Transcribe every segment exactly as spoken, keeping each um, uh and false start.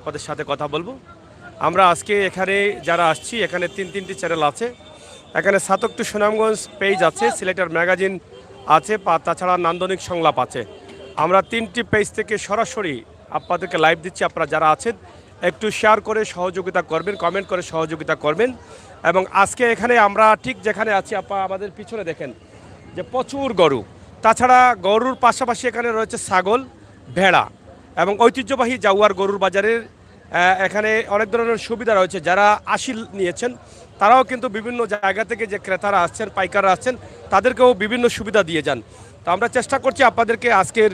আপনাদের সাথে কথা বলবো। আমরা আজকে এখানে যারা আসছি, এখানে তিন তিনটি চ্যানেল আছে। এখানে সাতক টু সুনামগঞ্জ পেজ আছে, সিলেটের ম্যাগাজিন আছে, পা- তাছাড়া নান্দনিক সংলাপ আছে। আমরা তিনটি পেজ থেকে সরাসরি আপনাদেরকে লাইভ দিচ্ছি। আপনারা যারা আছেন, একটু শেয়ার করে সহযোগিতা করবেন, কমেন্ট করে সহযোগিতা করবেন। এবং আজকে এখানে আমরা ঠিক যেখানে আছি, আপনারা আমাদের পিছনে দেখেন যে প্রচুর গরু, তাছাড়া গরুর পাশাপাশি এখানে রয়েছে ছাগল, ভেড়া এবং ঐতিহ্যবাহী জাউয়ার গরুর বাজারের। আহ, এখানে অনেক ধরনের সুবিধা রয়েছে। যারা আসিল নিয়েছেন, তারাও কিন্তু বিভিন্ন জায়গা থেকে যে ক্রেতারা আসছেন, পাইকাররা আসছেন, তাদেরকেও বিভিন্ন সুবিধা দিয়ে যান। তো আমরা চেষ্টা করছি আপনাদেরকে আজকের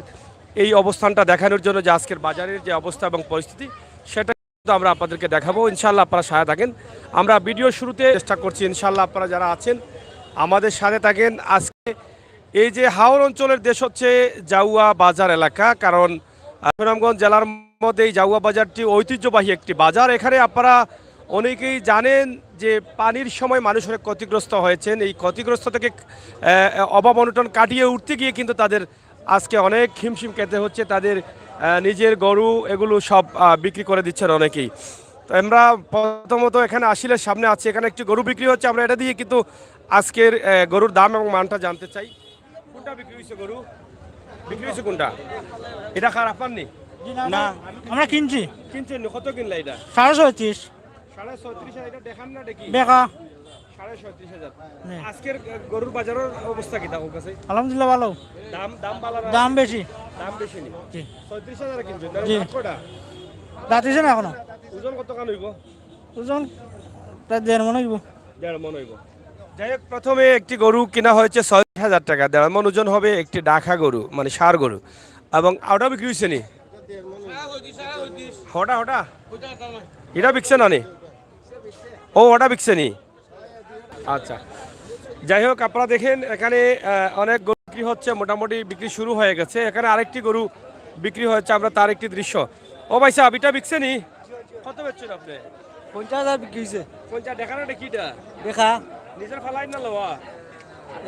এই অবস্থানটা দেখানোর জন্য, যে আজকের বাজারের যে অবস্থা এবং পরিস্থিতি, সেটা কিন্তু আমরা আপনাদেরকে দেখাবো। ইনশাআল্লাহ, আপনারা সাথে থাকেন। আমরা ভিডিও শুরুতে চেষ্টা করছি, ইনশাআল্লাহ, আপনারা যারা আছেন, আমাদের সাথে থাকেন। আজকে এই যে হাওর অঞ্চলের দেশ হচ্ছে জাউয়া বাজার এলাকা, কারণ আহ, সুনামগঞ্জ জেলার মধ্যে এই জাউয়া বাজারটি ঐতিহ্যবাহী একটি বাজার। এখানে আপনারা অনেকেই জানেন যে পানির সময় মানুষ অনেক ক্ষতিগ্রস্ত হয়েছেন। এই ক্ষতিগ্রস্ত থেকে আহ, অভাব অনটন কাটিয়ে উঠতে গিয়ে কিন্তু তাদের আজকে অনেক হিমশিম খেতে হচ্ছে। তাদের আহ, নিজের গরু এগুলো সব আহ, বিক্রি করে দিচ্ছেন অনেকেই। তো আমরা প্রথমত এখানে আসিলের সামনে আছি, এখানে একটি গরু বিক্রি হচ্ছে। আমরা এটা দিয়ে কিন্তু আজকের আহ, গরুর দাম এবং মানটা জানতে চাই। কোনটা বিক্রি হয়েছে গরু? বিক্রি হয়েছে কোনটা? এটা খারাপ পাননি? না, আমরা কিনছি। কিনছেন নি? কত কিনলা এটা? সাড়ে ছয়ত্রিশ। সাড়ে ছয়ত্রিশ হাজার। এটা দেখান না দেখি। বেকা। সাড়ে ছয়ত্রিশ হাজার। নে। আজকের গরুর বাজারের অবস্থা কিতা ওর কাছে? আলহামদুলিল্লাহ, ভালো। দাম দাম বালা না? দাম বেশি। দাম বেশি নি? জি। ছয়ত্রিশ হাজার কিনছেন না? জি। দাঁত কয়টা? দাঁতিছে না এখনো। ওজন কত খান হইব? ওজন প্রায় দেড় মন হইব। দেড় মন হইব। যাই হোক, প্রথমে একটি গরু কিনা হয়েছে ছয় হাজার টাকা, দেড় মন ওজন হবে, একটি ডাকা গরু, মানে ষাঁড় গরু। এবং ওটা বিক্রি হয়েছে নি? ওটা ওটা এটা বিকছে না নি? ও, ওটা বিকছে নি? আচ্ছা, যাই হোক, আপনারা দেখেন এখানে আহ, অনেক গরু বিক্রি হচ্ছে, মোটামুটি বিক্রি শুরু হয়ে গেছে। এখানে আরেকটি গরু বিক্রি হয়েছে, আমরা তার একটি দৃশ্য। ও ভাই সাহেব, এটা বিকছে নি? কত বেচছেন আপনি? পঞ্চাশ হাজার বিক্রি হয়েছে। পঞ্চাশ। দেখা না এটা কিটা? দেখা। নিজের ফালাই না লওয়া?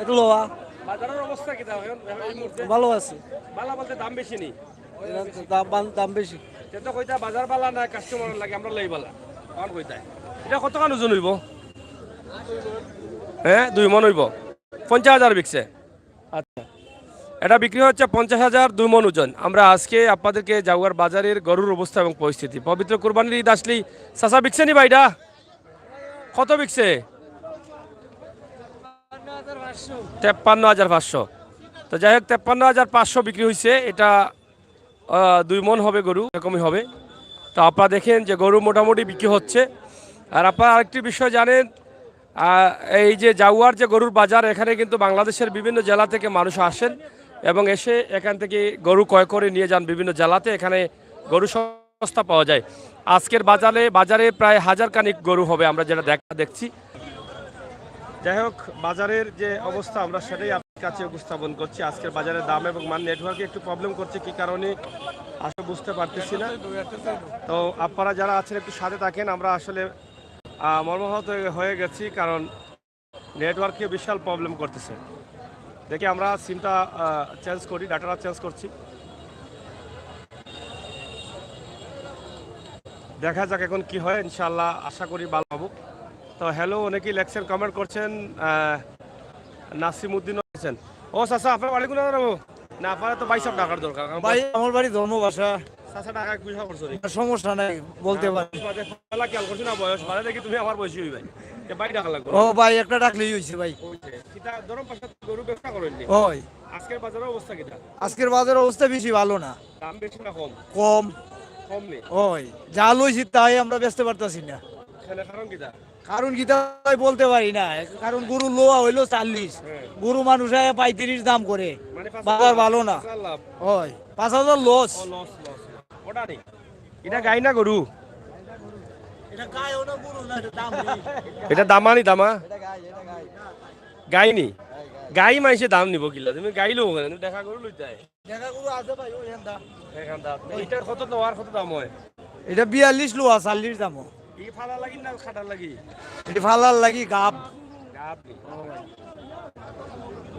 একটু লওয়া। বাজারের অবস্থা কিতা এখন এই মুহূর্তে? ভালো আছে। বালা বলতে দাম বেশি নি? এরা দাম বান- দাম বেশি। তে তো কইতা বাজার বালা না, কাস্টমার লাগে, আমরা লই বালা। আমার কইতা এটা কত খান ওজন হইব? হ্যাঁ, দুই মন হইব। পঞ্চাশ হাজার বিকছে। আচ্ছা, এটা বিক্রি হচ্ছে পঞ্চাশ হাজার, দুই মন ওজন। আমরা আজকে আপনাদেরকে জাউয়ার বাজারের গরুর অবস্থা এবং পরিস্থিতি, পবিত্র কুরবানির ঈদ আসলেই। চাচা, বিকছে নি ভাই এটা? কত বিকছে? তেপ্পান্ন হাজার পাঁচশো। তো যাই হোক, তেপ্পান্ন হাজার পাঁচশো বিক্রি হয়েছে। এটা আহ, দুই মন হবে গরু, এরকমই হবে। তো আপনারা দেখেন যে গরু মোটামুটি বিক্রি হচ্ছে। আর আপনারা আরেকটি বিষয় জানেন, আহ, এই যে জাউয়ার যে গরুর বাজার, এখানে কিন্তু বাংলাদেশের বিভিন্ন জেলা থেকে মানুষ আসেন এবং এসে এখান থেকে গরু ক্রয় করে নিয়ে যান বিভিন্ন জেলাতে। এখানে গরু সস্তা পাওয়া যায়। আজকের বাজারে বাজারে প্রায় হাজার খানিক গরু হবে, আমরা যেটা দেখা দেখছি। যাই হোক, বাজারের যে অবস্থা, আমরা সেটাই আপনার কাছে উপস্থাপন করছি। আজকের বাজারের দাম এবং মান, নেটওয়ার্কে একটু প্রবলেম করছে, কি কারণে আসলে বুঝতে পারতেছি না। তো আপনারা যারা আছেন, একটু সাথে থাকেন। আমরা আসলে আহ, মর্মাহত হয়ে গেছি, কারণ নেটওয়ার্কে বিশাল প্রবলেম করতেছে। দেখি, আমরা সিমটা চেঞ্জ করি, ডাটাটা চেঞ্জ করছি। দেখা যাক এখন কি হয়, ইনশাআল্লাহ আশা করি ভালো হবো। তো হ্যালো, অনেকেই লেখছেন, কমেন্ট করছেন। আহ, নাসিম উদ্দিন আছেন। ও চাচা, আপনার বাড়ি কোন জায়গা? না, আপনারা তো ভাই সব ডাকার দরকার, কারণ ভাই, আমার বাড়ি ধর্মবাসা। চাচা ঢাকায় পয়সা করছো নি? সমস্যা নাই, বলতে পারি। বাদে ফেলা খেয়াল করছি না, বয়স বাদে দেখি তুমি আমার বয়সী হইবে। যে ভাই ডাকা লাগবে। ও ভাই, একটা ডাকলেই হইছে ভাই। কিতা ধরম পাশে গরু ব্যবসা করেন নি? ওই আজকের বাজারের অবস্থা কিতা? আজকের বাজার অবস্থা বেশি ভালো না, দাম বেশি না কম? কম। কম নি? ওই যা লইছি তাই আমরা বেচতে পারতাছি না। এখানে কারণ কিতা? কারণ কি তাই বলতে পারি না, কারণ গরু লোয়া হইলো চল্লিশ, গরু মানুষ আয়া পঁয়ত্রিশ দাম করে, মানে পাঁচ বাজার ভালো না। পাঁচ হাজার লাভ। ওই পাঁচ হাজার লস। ও, লস, লস। ওটা নেই। এটা গাই না গরু? এটা দামানি দামা? গাই নি? গাই মাইসে দাম নিব কিলা? তুমি গাই লো ওখানে, তুমি দেখা গরু লইতে হয়। দেখা গরু আছে ভাই, ওই এন্দা। এখান দাম। এটার কত লোয়ার কত দাম হয়? এটা বিয়াল্লিশ লোয়া, চল্লিশ দাম। এই ফালা লাগি না খাটার লাগি? এটা ফালার লাগি গাব। গাব নি।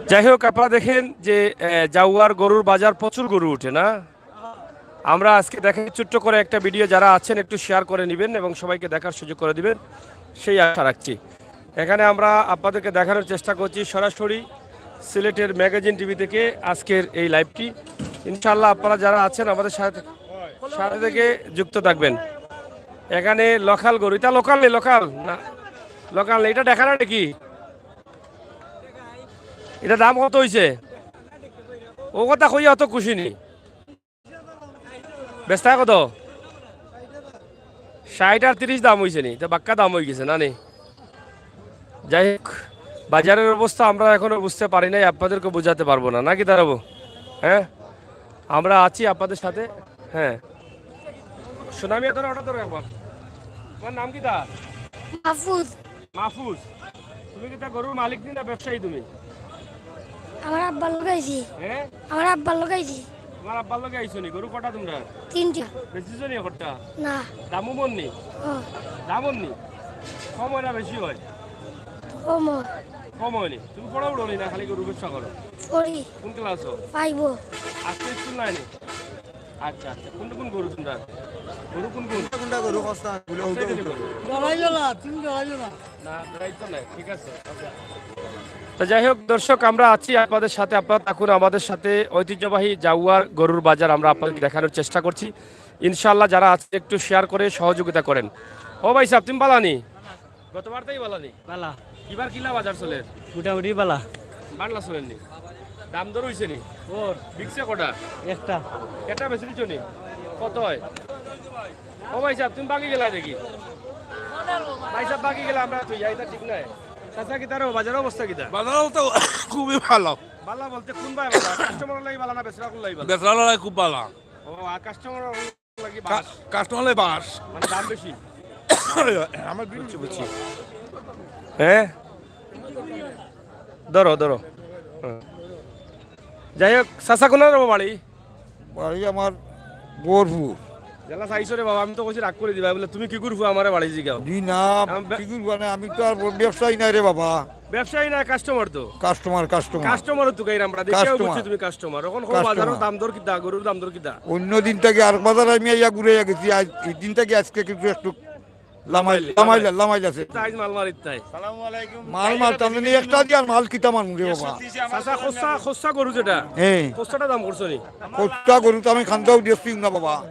যাই হোক, আপনারা দেখেন যে আহ, জাউয়ার গরুর বাজার, প্রচুর গরু উঠে না? আমরা আজকে দেখেন ছোট্ট করে একটা ভিডিও, যারা আছেন একটু শেয়ার করে নেবেন এবং সবাইকে দেখার সুযোগ করে দিবেন, সেই আশা রাখছি। এখানে আমরা আপনাদেরকে দেখানোর চেষ্টা করছি সরাসরি সিলেটের ম্যাগাজিন টিভি থেকে আজকের এই লাইভটি। ইনশাআল্লাহ আপনারা যারা আছেন আমাদের সাথে, সাথে থেকে যুক্ত থাকবেন। এখানে লোকাল গরু, এটা লোকাল নেই, লোকাল না, লোকাল নেই, এটা দেখা না নাকি? এটা দাম কত হইছে? ও কথা কইয়া অত খুশি নি। বেচতা কত? ষাট আর তিরিশ দাম হইছে নি, তো বাক্কা দাম হয়ে গেছে না নি? যাই হোক, বাজারের অবস্থা আমরা এখনো বুঝতে পারি নাই, আপনাদেরকে বুঝাতে পারবো না, নাকি দাঁড়াবো? হ্যাঁ, আমরা আছি আপনাদের সাথে। হ্যাঁ, সুনামিয়া ধরো, ওটা ধরো একবার। তোমার নাম কিতা? মাহফুজ। মাহফুজ, তুমি কিতা গরুর মালিক নি না ব্যবসায়ী তুমি? আমার আব্বার লগে আইছি। হ্যাঁ? আমার আব্বার লগে আইছি। তোমার আব্বার লগে আইছো নি? গরু কটা তোমরা? তিনটা। বেচিছো নি একটা? না। দামও মন নি? ও। দামও নি? কম হয় না বেশি হয়? কম হয়। কম হয়নি? তুমি পড়াও উড়ো নি না, খালি গরু ব্যবসা করো? পড়ি। কোন ক্লাসও? ফাইভও। আজকে স্কুল নাই নি? আচ্ছা, আচ্ছা। কোন কোন গরু তোমরা? গরু কোন কোন? কোনটা গরু কস্তা? জড়াইও না, তুমি জড়াইও না। না, জড়াইতো নাই। ঠিক আছে। আচ্ছা। তো যাই হোক দর্শক, আমরা আছি আপনাদের সাথে, আপনারা থাকুন আমাদের সাথে। ঐতিহ্যবাহী জাউয়ার গরুর বাজার আমরা আপনাদের দেখানোর চেষ্টা করছি। ইনশাআল্লাহ যারা আছে একটু শেয়ার করে সহযোগিতা করেন। ও ভাই সাহেব, তুমি বালা নি? গতবার তাই বালা নি? বালা। এবার কিলা বাজার চলে? মোটামুটি বালা। বাংলা চলেন নি? দাম দর হইছে নি? ওর। বিকছে কটা? একটা। একটা বেশি দিছো নি? কত হয়? ও ভাই সাহেব, তুমি বাকি গেলা দেখি। ভাই সাহেব, বাকি গেলা আমরা তুই, এটা ঠিক নাই। চাচা, কিতা রে, বাজারের অবস্থা কিতা? বাজার অবস্থা খুবই ভালো। বালা বলতে কোন ভাই বালা? কাস্টমার লাই বালা না বেচরা কোন লাই বালা? বেচরা লাই খুব বালা। ও, আর কাস্টমার লাগি কা-, বাস। কাস্টমার লাই বাস। মানে দাম বেশি। আমার বিল বুঝছি, বুঝছি। হ্যাঁ? ধরো, ধরো। হ্যাঁ। যাই হোক, চাচা কোন বাড়ি? বাড়ি আমার গহরপুর। জেলা চাইছো রে বাবা, আমি তো কইছি রাগ করে দিবা, বলে তুমি কি করবো আমারে বাড়ি জিগাও। জি না, আম, বে- কি করবো না, আমি তো আর ব্যবসায়ী নাই রে বাবা। ব্যবসায়ী না, কাস্টমার তো। Customer, customer. কাস্টমারও তো গাইর আমরা, দেখিয়াও কাস্টমার। বুঝছি তুমি কাস্টমার। এখন কো কাস্টমার। বাজারর দাম দর কিতা, গরুর দাম দর কিতা? অন্য দিন থাকি আর বাজার আমি আইয়া ঘুরে গেছি, আজ এই দিন থাকি আজকে কিন্তু একটু লামাই, লামাই, লামাই আছে। তাই মাল মারিত তাই। সালামু আলাইকুম। মাল মারতাম না, একটা দিয়া মাল কিতা মারমু রে বাবা। চাচা, খোসা, খোসা গরু যেটা, হ্যাঁ। খোসাটা দাম করছো নি? খোসা গরু তো আমি খান্দাও দিয়েছি না বাবা।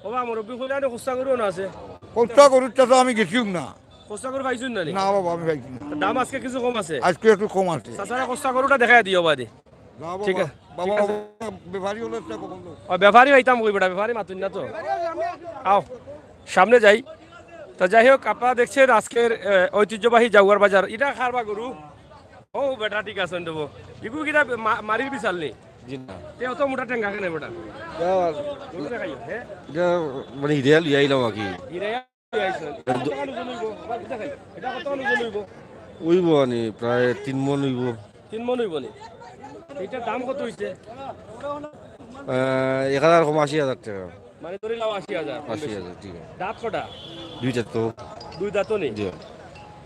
বাবা, মুরব্বি কইলা নি খোসা গরু না আছে? খোসা গরুর চাচা আমি গেছিও না। খোসা গরু পাইছুন না নি? না বাবা, আমি পাইছি না। দাম আজকে কিছু কম আছে? আজকে একটু কম আছে। চাচারা খোসা গরুটা দেখাই দিও বাদে। না বাবা, ঠিক আছে, বাবা, ঠিক আছে। বাবা, ব্যাপারী হলে একটা খবর লো। ও, ব্যাপারী পাইতাম কই বেটা, ব্যাপারী মাতুন না তো। আও, সামনে যাই। তো যাই হোক, আপনারা দেখছেন আজকের, আহ, ঐতিহ্যবাহী জাউয়ার বাজার। এটা কার বা গরু? ও বেটা, ঠিক আছে, দেবো। ইগু কিতা মা-, মারির বিশাল নি? জি না। তে অত মোটা ঠেঙ্গা কেনে বেটা? ইয়া, গরু দেখাইও, হ্যাঁ? ইয়া, মানে হিরে লইয়া আইলাম আর কি। হিরে লইয়া আইছেন। কত টাকা ওজন হইব? বাবা, দেখাই। এটা কত টাকা ওজন হইব? হইব আনি প্রায় তিন মন হইব। তিন মন হইব নি? এটার দাম কত হইছে? আহ, এক হাজার কম আশি হাজার টাকা। মানে ধরে লাও আশি হাজার। আশি হাজার, ঠিক আছে। দাঁত কটা? দুইটা তো। দুই দাঁতও নেই? জি।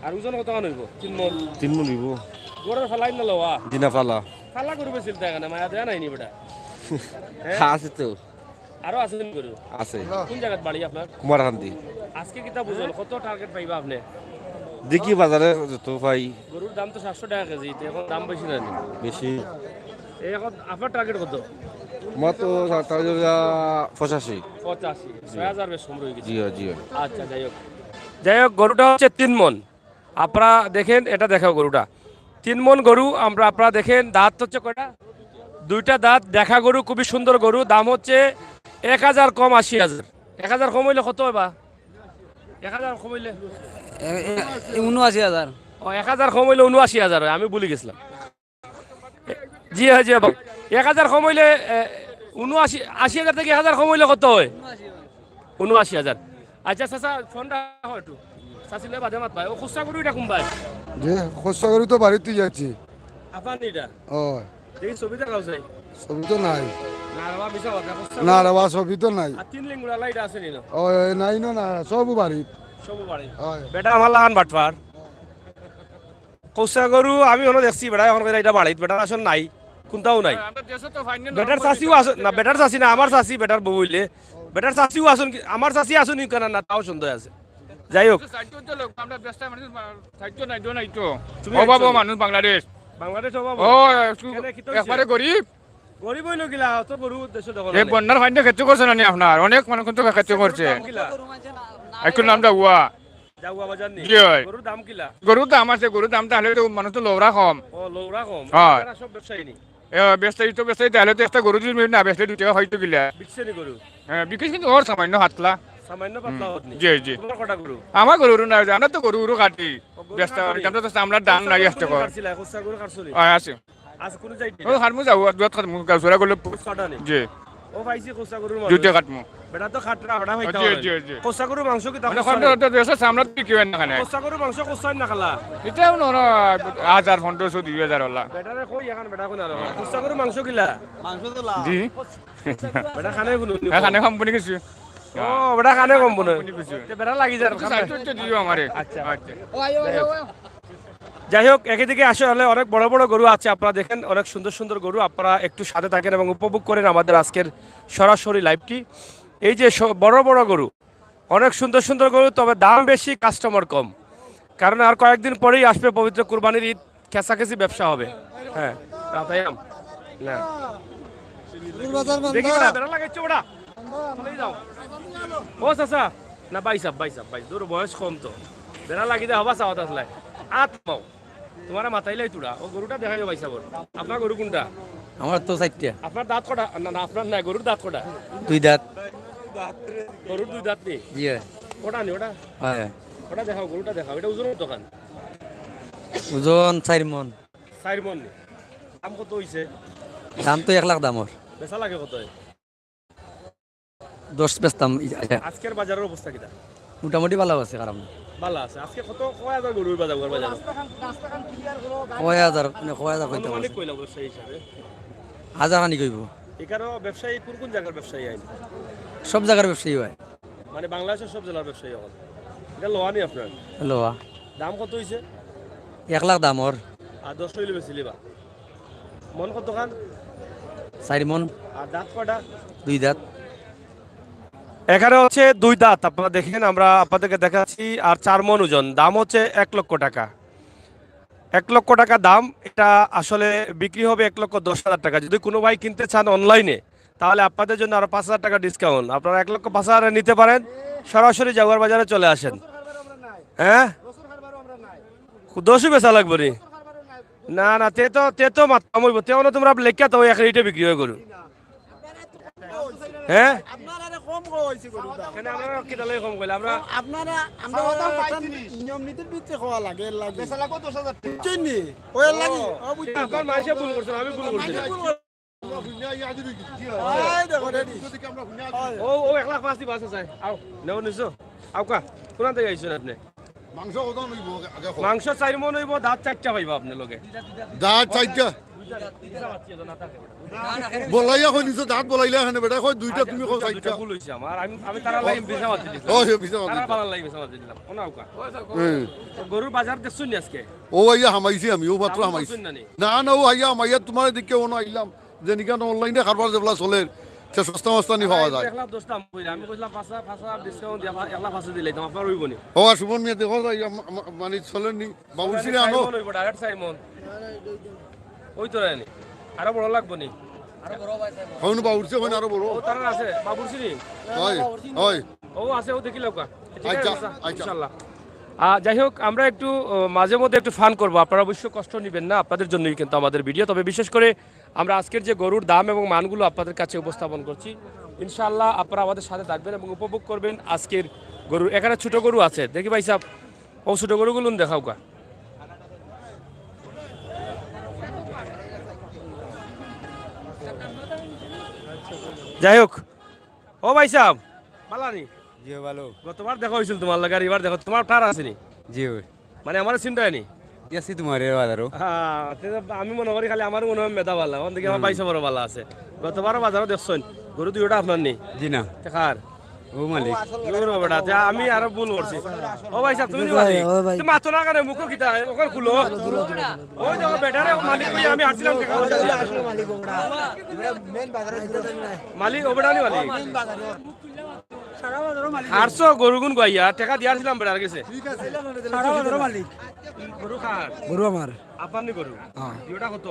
আর ওজন কত খান হইব? তিন মন? তিন মন হইব। গরুর ফালাই না লওয়া? জি না, ফালা। ফালা গরু বেচিল তাই কেন? মায়া দেয়া নাই নি বেটা? হ্যাঁ? আছে তো। আরো আছে নি গরু? আছে। কোন জায়গাত বাড়ি আপনার? কুমারকান্দি। আজকে কিতা বুঝলেন? কত টার্গেট পাইবা আপনি? দেখি বাজারে যত পাই। গরুর দাম তো সাতশো টাকা কেজি, তো এখন দাম বেশি না নি? বেশি। এই এখন আপনার টার্গেট কত? আমার তো সাতশো পঁচাশি। পঁচাশি। জি। ছয় হাজার বেশ কম রয়ে গেছে। জি, জি। আচ্ছা, যাই হোক। যাই হোক, গরুটা হচ্ছে তিন মন। আপনারা দেখেন, এটা দেখাও গরুটা। তিন মন গরু, আমরা, আপনারা দেখেন, দাঁত হচ্ছে কয়টা? দুইটা দাঁত, দেখা গরু, খুবই সুন্দর গরু। দাম হচ্ছে এক হাজার কম আশি হাজার। এক হাজার কম হইলে কত হয় বা? এক হাজার কম হইলে? এ, এ, এ, ঊনআশি হাজার। ও, এক হাজার কম হইলে ঊনআশি হাজার হয়, আমি ভুলে গেছিলাম। জি হ্যাঁ, জি হ্যাঁ, বাবু। এক হাজার কম হইলে, এ, ঊনআশি, আশি হাজার থেকে এক হাজার কম হইলে কত হয়? ঊনআশি হাজার। আচ্ছা, চাচা, ফোনটা রাখো একটু। চাচিলে বাদে মাত পায়। ও খুচরা গরু এটা কোন ভাই? যে খুচরা গরু তো বাড়িতে যাচ্ছি। আপনার এটা? ও। দেখি ছবি দেখাও চাই। ছবি তো নাই। না রে বাবা, মিছা কথা, খুচরা না গরু। রে বাবা, ছবি তো নাই। আর তিন লিঙ্গুড়া লাইট আছে নি না? ও, এ, নাই না, না, সব বাড়ি। সব বাড়ি। হয়। বেটা আমার লাহান বাটপার। খুচরা গরু আমি হলো দেখছি, বেটা এখন বেটা এটা বাড়িত, বেটার আসল নাই, কোনটাও নাই। আমরা দেশে তো ফাইন না, বেটার চাচিও আছে না, বেটার চাচি না, আমার চাচি, বেটার বউ হইলে। বেটার চাচিও আছইন কি, আমার চাচি আছইন কি না, না, তাও সন্দেহ আছে। যাই হোক। সাহায্য তো লোক, আমরা ব্যস্ত মানুষ, সাহায্য নাই, জো নাই তো। তুমি অভাব একজন। মানুষ বাংলাদেশ। বাংলাদেশ অভাব? ও, একটু কেনে, কিতা অইছে? একবারে গরিব। গরিব অইলো কিলা, অত গরু দেশো দখল এই নাই। বন্যার পানিতে খেতে করছে না নি আপনার? অনেক মানুষ কিন্তু খেতে করছে। গরুর দাম কিলা? একটু নাম ডাউয়া। ডাউয়া বাজার নি? জি অয়। গরুর দাম কিলা? গরুর দাম আছে, গরুর দাম তাহলে তো মানুষ তো লওরা কম। ও, লওরা কম। হ্যাঁ। এরা সব ব্যবসায়ী নি? এ, ব্যবসায়ী তো ব্যবসায়ী, তাহলে তো একটা গরু যদি না বেচলে দুই টেকা হয়তো কিলা। বিকছে নি গরু? হ্যাঁ, বিকছে কিন্তু ওর সামান্য হাতলা। সামান্য পাতলা হুম। হত নি? জি, জি। তোমার কটা গরু? আমার গরু না, আমরা তো গরু, গরু কাটি। ও, গরু ব্যস্ত কাটো নি? আমরা তো চামড়ার দাম নাই, কষা গরু কাটছো? কাটছিলা, কষা গরু কাটছো নি? হ্যাঁ, আছে। আজ কোন যাইতে? ও, হারমু যাও, আর দুয়াত খাটমু, গাউসরা গেলে। কষা কাটা নি? জি। ও, পাইছি কষা গরুর মাংস। দুইটা কাটমু। বেটা তো খাটরা, বেটা ও, পাইতা জি, পারে। জি, জি। কষা গরুর মাংস কিতা মানে কষা কষা নি? তো দেশে চামড়া বিক্রি হয় না কেনে? কষা গরুর মাংস কষা না খালা? এটাও নর হাজার, পনেরোশো, দুই হাজার ওলা। বেটারে কই এখন বেটা কোন আরো? কষা গরুর মাংস কিলা? মাংস তো লাভ। জি। বেটা খানে বুনু নি? হ্যাঁ, খানে কম বুনি গেছি। ও, বেটা খানে কম বুনে। বুনি গেছি। তে বেটা লাগি যার। একটু সাহায্য একটু দিও আমারে। আচ্ছা। আচ্ছা। যাই হোক, একদিকে আসলে অনেক বড় বড় গরু আছে, আপনারা দেখেন, অনেক সুন্দর সুন্দর গরু। আপনারা একটু সাথে থাকেন এবং উপভোগ করেন আমাদের আজকের সরাসরি লাইভটি। এই যে স-, বড় বড় গরু, অনেক সুন্দর সুন্দর গরু, তবে দাম বেশি, কাস্টমার কম। কারণ আর কয়েকদিন পরেই আসবে পবিত্র কুরবানির ঈদ, খেসাখেসি ব্যবসা হবে। হ্যাঁ, রাতায়াম। না। গরুর বাজার মান্দা। দেখি বেটা, বেটা লাগাইছো বেটা। চলে যাও। ও চাচা, না, ভাই সাহেব, ভাই সাহেব, ভাই, তোর বয়স কম তো। বেটা লাগি দে, হবা চাওয়াত আসলে। আত পাও। তোমার মাথায় লাই তুড়া। ও গরুটা দেখাইও ভাই সাহেব। আপনার গরু কোনটা? আমার তো চারটা। আপনার দাঁত কটা? না, না, আপনার নাই, গরুর দাঁত কটা? দুই দাঁত। গরুর দুই দাঁত নি? জি হয়। ওটা নি, ওটা? হয়। ওটা দেখাও, গরুটা দেখাও। এটা ওজন কত খান? ওজন চার মন। চার মন নি? দাম কত হইছে? দাম তো এক লাখ দাম ওর। বেচা লাগে কত হয়? দশ বেচতাম, ই-, আচ্ছা। আজকের বাজারের অবস্থা কিতা? মোটামুটি ভালা আছে, খারাপ না। ভালা আছে। আজকে কত, কয় হাজার গরুর বাজার, বাজার? কয় হাজার, মানে, কয় হাজার কইতে আনুমানিক পারছি। কইলা ব্যবসায়ী হিসাবে? হাজার খানিক অইবো। এখানো ব্যবসায়ী কোন কোন জাগার ব্যবসায়ী আইন? সব জাগার ব্যবসায়ী হয়। মানে, বাংলাদেশের সব জেলার ব্যবসায়ী অকল? এটা লওয়া নি আপনার? লওয়া। দাম কত হইছে? এক লাখ দাম ওর। আর দশ হইলে বেশি লিবা? মন কত খান? চার মন। আর দাঁত কয়টা? দুই দাঁত। এখানে হচ্ছে দুই দাঁত, আপনারা দেখেন, আমরা আপনাদেরকে দেখাচ্ছি। আর চার মন ওজন, দাম হচ্ছে এক লক্ষ টাকা। এক লক্ষ টাকা দাম, এটা আসলে বিক্রি হবে এক লক্ষ দশ হাজার টাকা। যদি কোনো ভাই কিনতে চান অনলাইনে, তাহলে আপনাদের জন্য আরো পাঁচ হাজার টাকা ডিসকাউন্ট। আপনারা এক লক্ষ পাঁচ হাজারে নিতে পারেন, সরাসরি জাগুয়ার বাজারে চলে আসেন। হ্যাঁ, দশই বেচা লাগবো নি? না, না, তে তো, তে তো মাততাম অইবো, তে অনো তোমরা লেখিয়া তো এক রেটে বিক্রি হয় গরু। হ্যাঁ? আপনারা আরে কম কওয়া হইছে গরুর দাম। কেন আমরা কিতা লাগি কম কইলে? আমরা আপনারা, আমরা চাওয়া দাম একটা পাইছি নি। নিয়ম নীতির ভিতরে কওয়া লাগে, এর লাগি। বেচা লাগবো দশ হাজার টাকা। বুঝছেন নি? ওই এর লাগি। ও। ও, বুঝছেন। আপনার মাইসে ভুল করছেন, আমি ভুল করছি না। মাইসে ভুল করছেন। এই দেখো, রেডি। ও, ও, এক লাখ পাঁচ দি বাস আছে। আও, নেও নিছো। আও কা, কোন থেকে আইছেন আপনি? মাংস কত অইবো আগে কও। মাংস চাইর মন অইবো, দাঁত চাইরটা পাইবা আপনি লগে। দাঁত চাইরটা? বলাইয়া কই নিছো, দাঁত বলাইলা এখানে বেটা, কই দুইটা, আচ্ছা, তুমি কও দুইটা, চাইরটা। দুইটা ভুল হইছে আমার। আমি, আমি তারার লাগি মিছা মাতি দিলাম। ও, হে, মিছা মাতি তারার দিলাম। বালার লাগি মিছা মাতি দিলাম। কোন আউকা? হুম। তো গরুর বাজার দেখছইন নি আজকে? ও আইয়া হামাইছি আমি, ও মাত্র দাম হামাইছি। করছইন না নি? না, না, ও আইয়া হামাইয়া তোমার দিকে অনো আইলাম। যে নিকান অনলাইনে কারবার যেবলা চলের, সে সস্তা মস্তা নি পাওয়া যায়। এক লাখ দশ দাম কইরা, আমি কইছিলাম পাঁচ হাজার, পাঁচ হাজার ডিসকাউন্ট দিয়া এক লাখ পাঁচ হাজার দিলাইতাম, আপনার অইবো নি? ও, আর সুমন মিয়া দেখো যাই, আম-, আম-, মানে চলের নি, বাবুর্চিরে আনো। চাইর মন অইবো, direct চাইর মন। ওই তো রানি। আরো বড় লাগবো নি? হইন বাবুর্চি, হইন আরো বড়। ও, তারা আছে, বাবুর্চি নি? হয়, হয়। ও আছে, ও দেখি লউকা। ঠিক আছে, আচ্ছা, আচ্ছা, আচ্ছা। ইনশাআল্লাহ। আহ, যাই হোক, আমরা একটু, আহ, মাঝে মধ্যে একটু ফান করবো, আপনারা অবশ্য কষ্ট নিবেন না, আপনাদের জন্যই কিন্তু আমাদের ভিডিও। তবে বিশেষ করে আমরা আজকের যে গরুর দাম এবং মানগুলো আপনাদের কাছে উপস্থাপন করছি, ইনশাআল্লাহ আপনারা আমাদের সাথে থাকবেন এবং উপভোগ করবেন আজকের গরুর। এখানে ছোট গরু আছে, দেখি ভাই সাহেব, ও ছোট গরুগুলো দেখাও গা। যাই হোক, ও ভাই সাহেব, বালা নি? জি, ভালো। গতবার দেখা হইছিল তোমার লগে, আর এবার দেখো, তোমার ঠার আছে নি? জি, ওই। মানে, আমারে চিনরায় নি? দেখছি তোমারে বাজারো। হ্যাঁ, তে তো আমি মনে করি খালি আমার মনে হয় মেধা বালা, অন দেখি আমার হুম। ভাই সাহেবরও বালা আছে। গতবারও বাজারো দেখছইন, গরু দুইটা আপনার নি? জি না। তে কার? ও মালিক। দূর হ বেটা, তে আমি আরো ভুল করছি। ও ভাই সাহেব, তুমি নি মালিক? ও ভাই। তুমি মাতো না কেনে, মুখো কিতা, ওখানে খুলো। ওই দেখো বেটারে, ও মালিক কই, আমি আসছিলাম দেখা করতে। মালিক, ও বেটা নি মালিক? হারছো গরুগুন গইয়া, টেকা দিয়ার ছিলাম বেটার গেছে। গরু কার? গরু আমার। আপনার নি গরু? হ্যাঁ। দুইটা কত?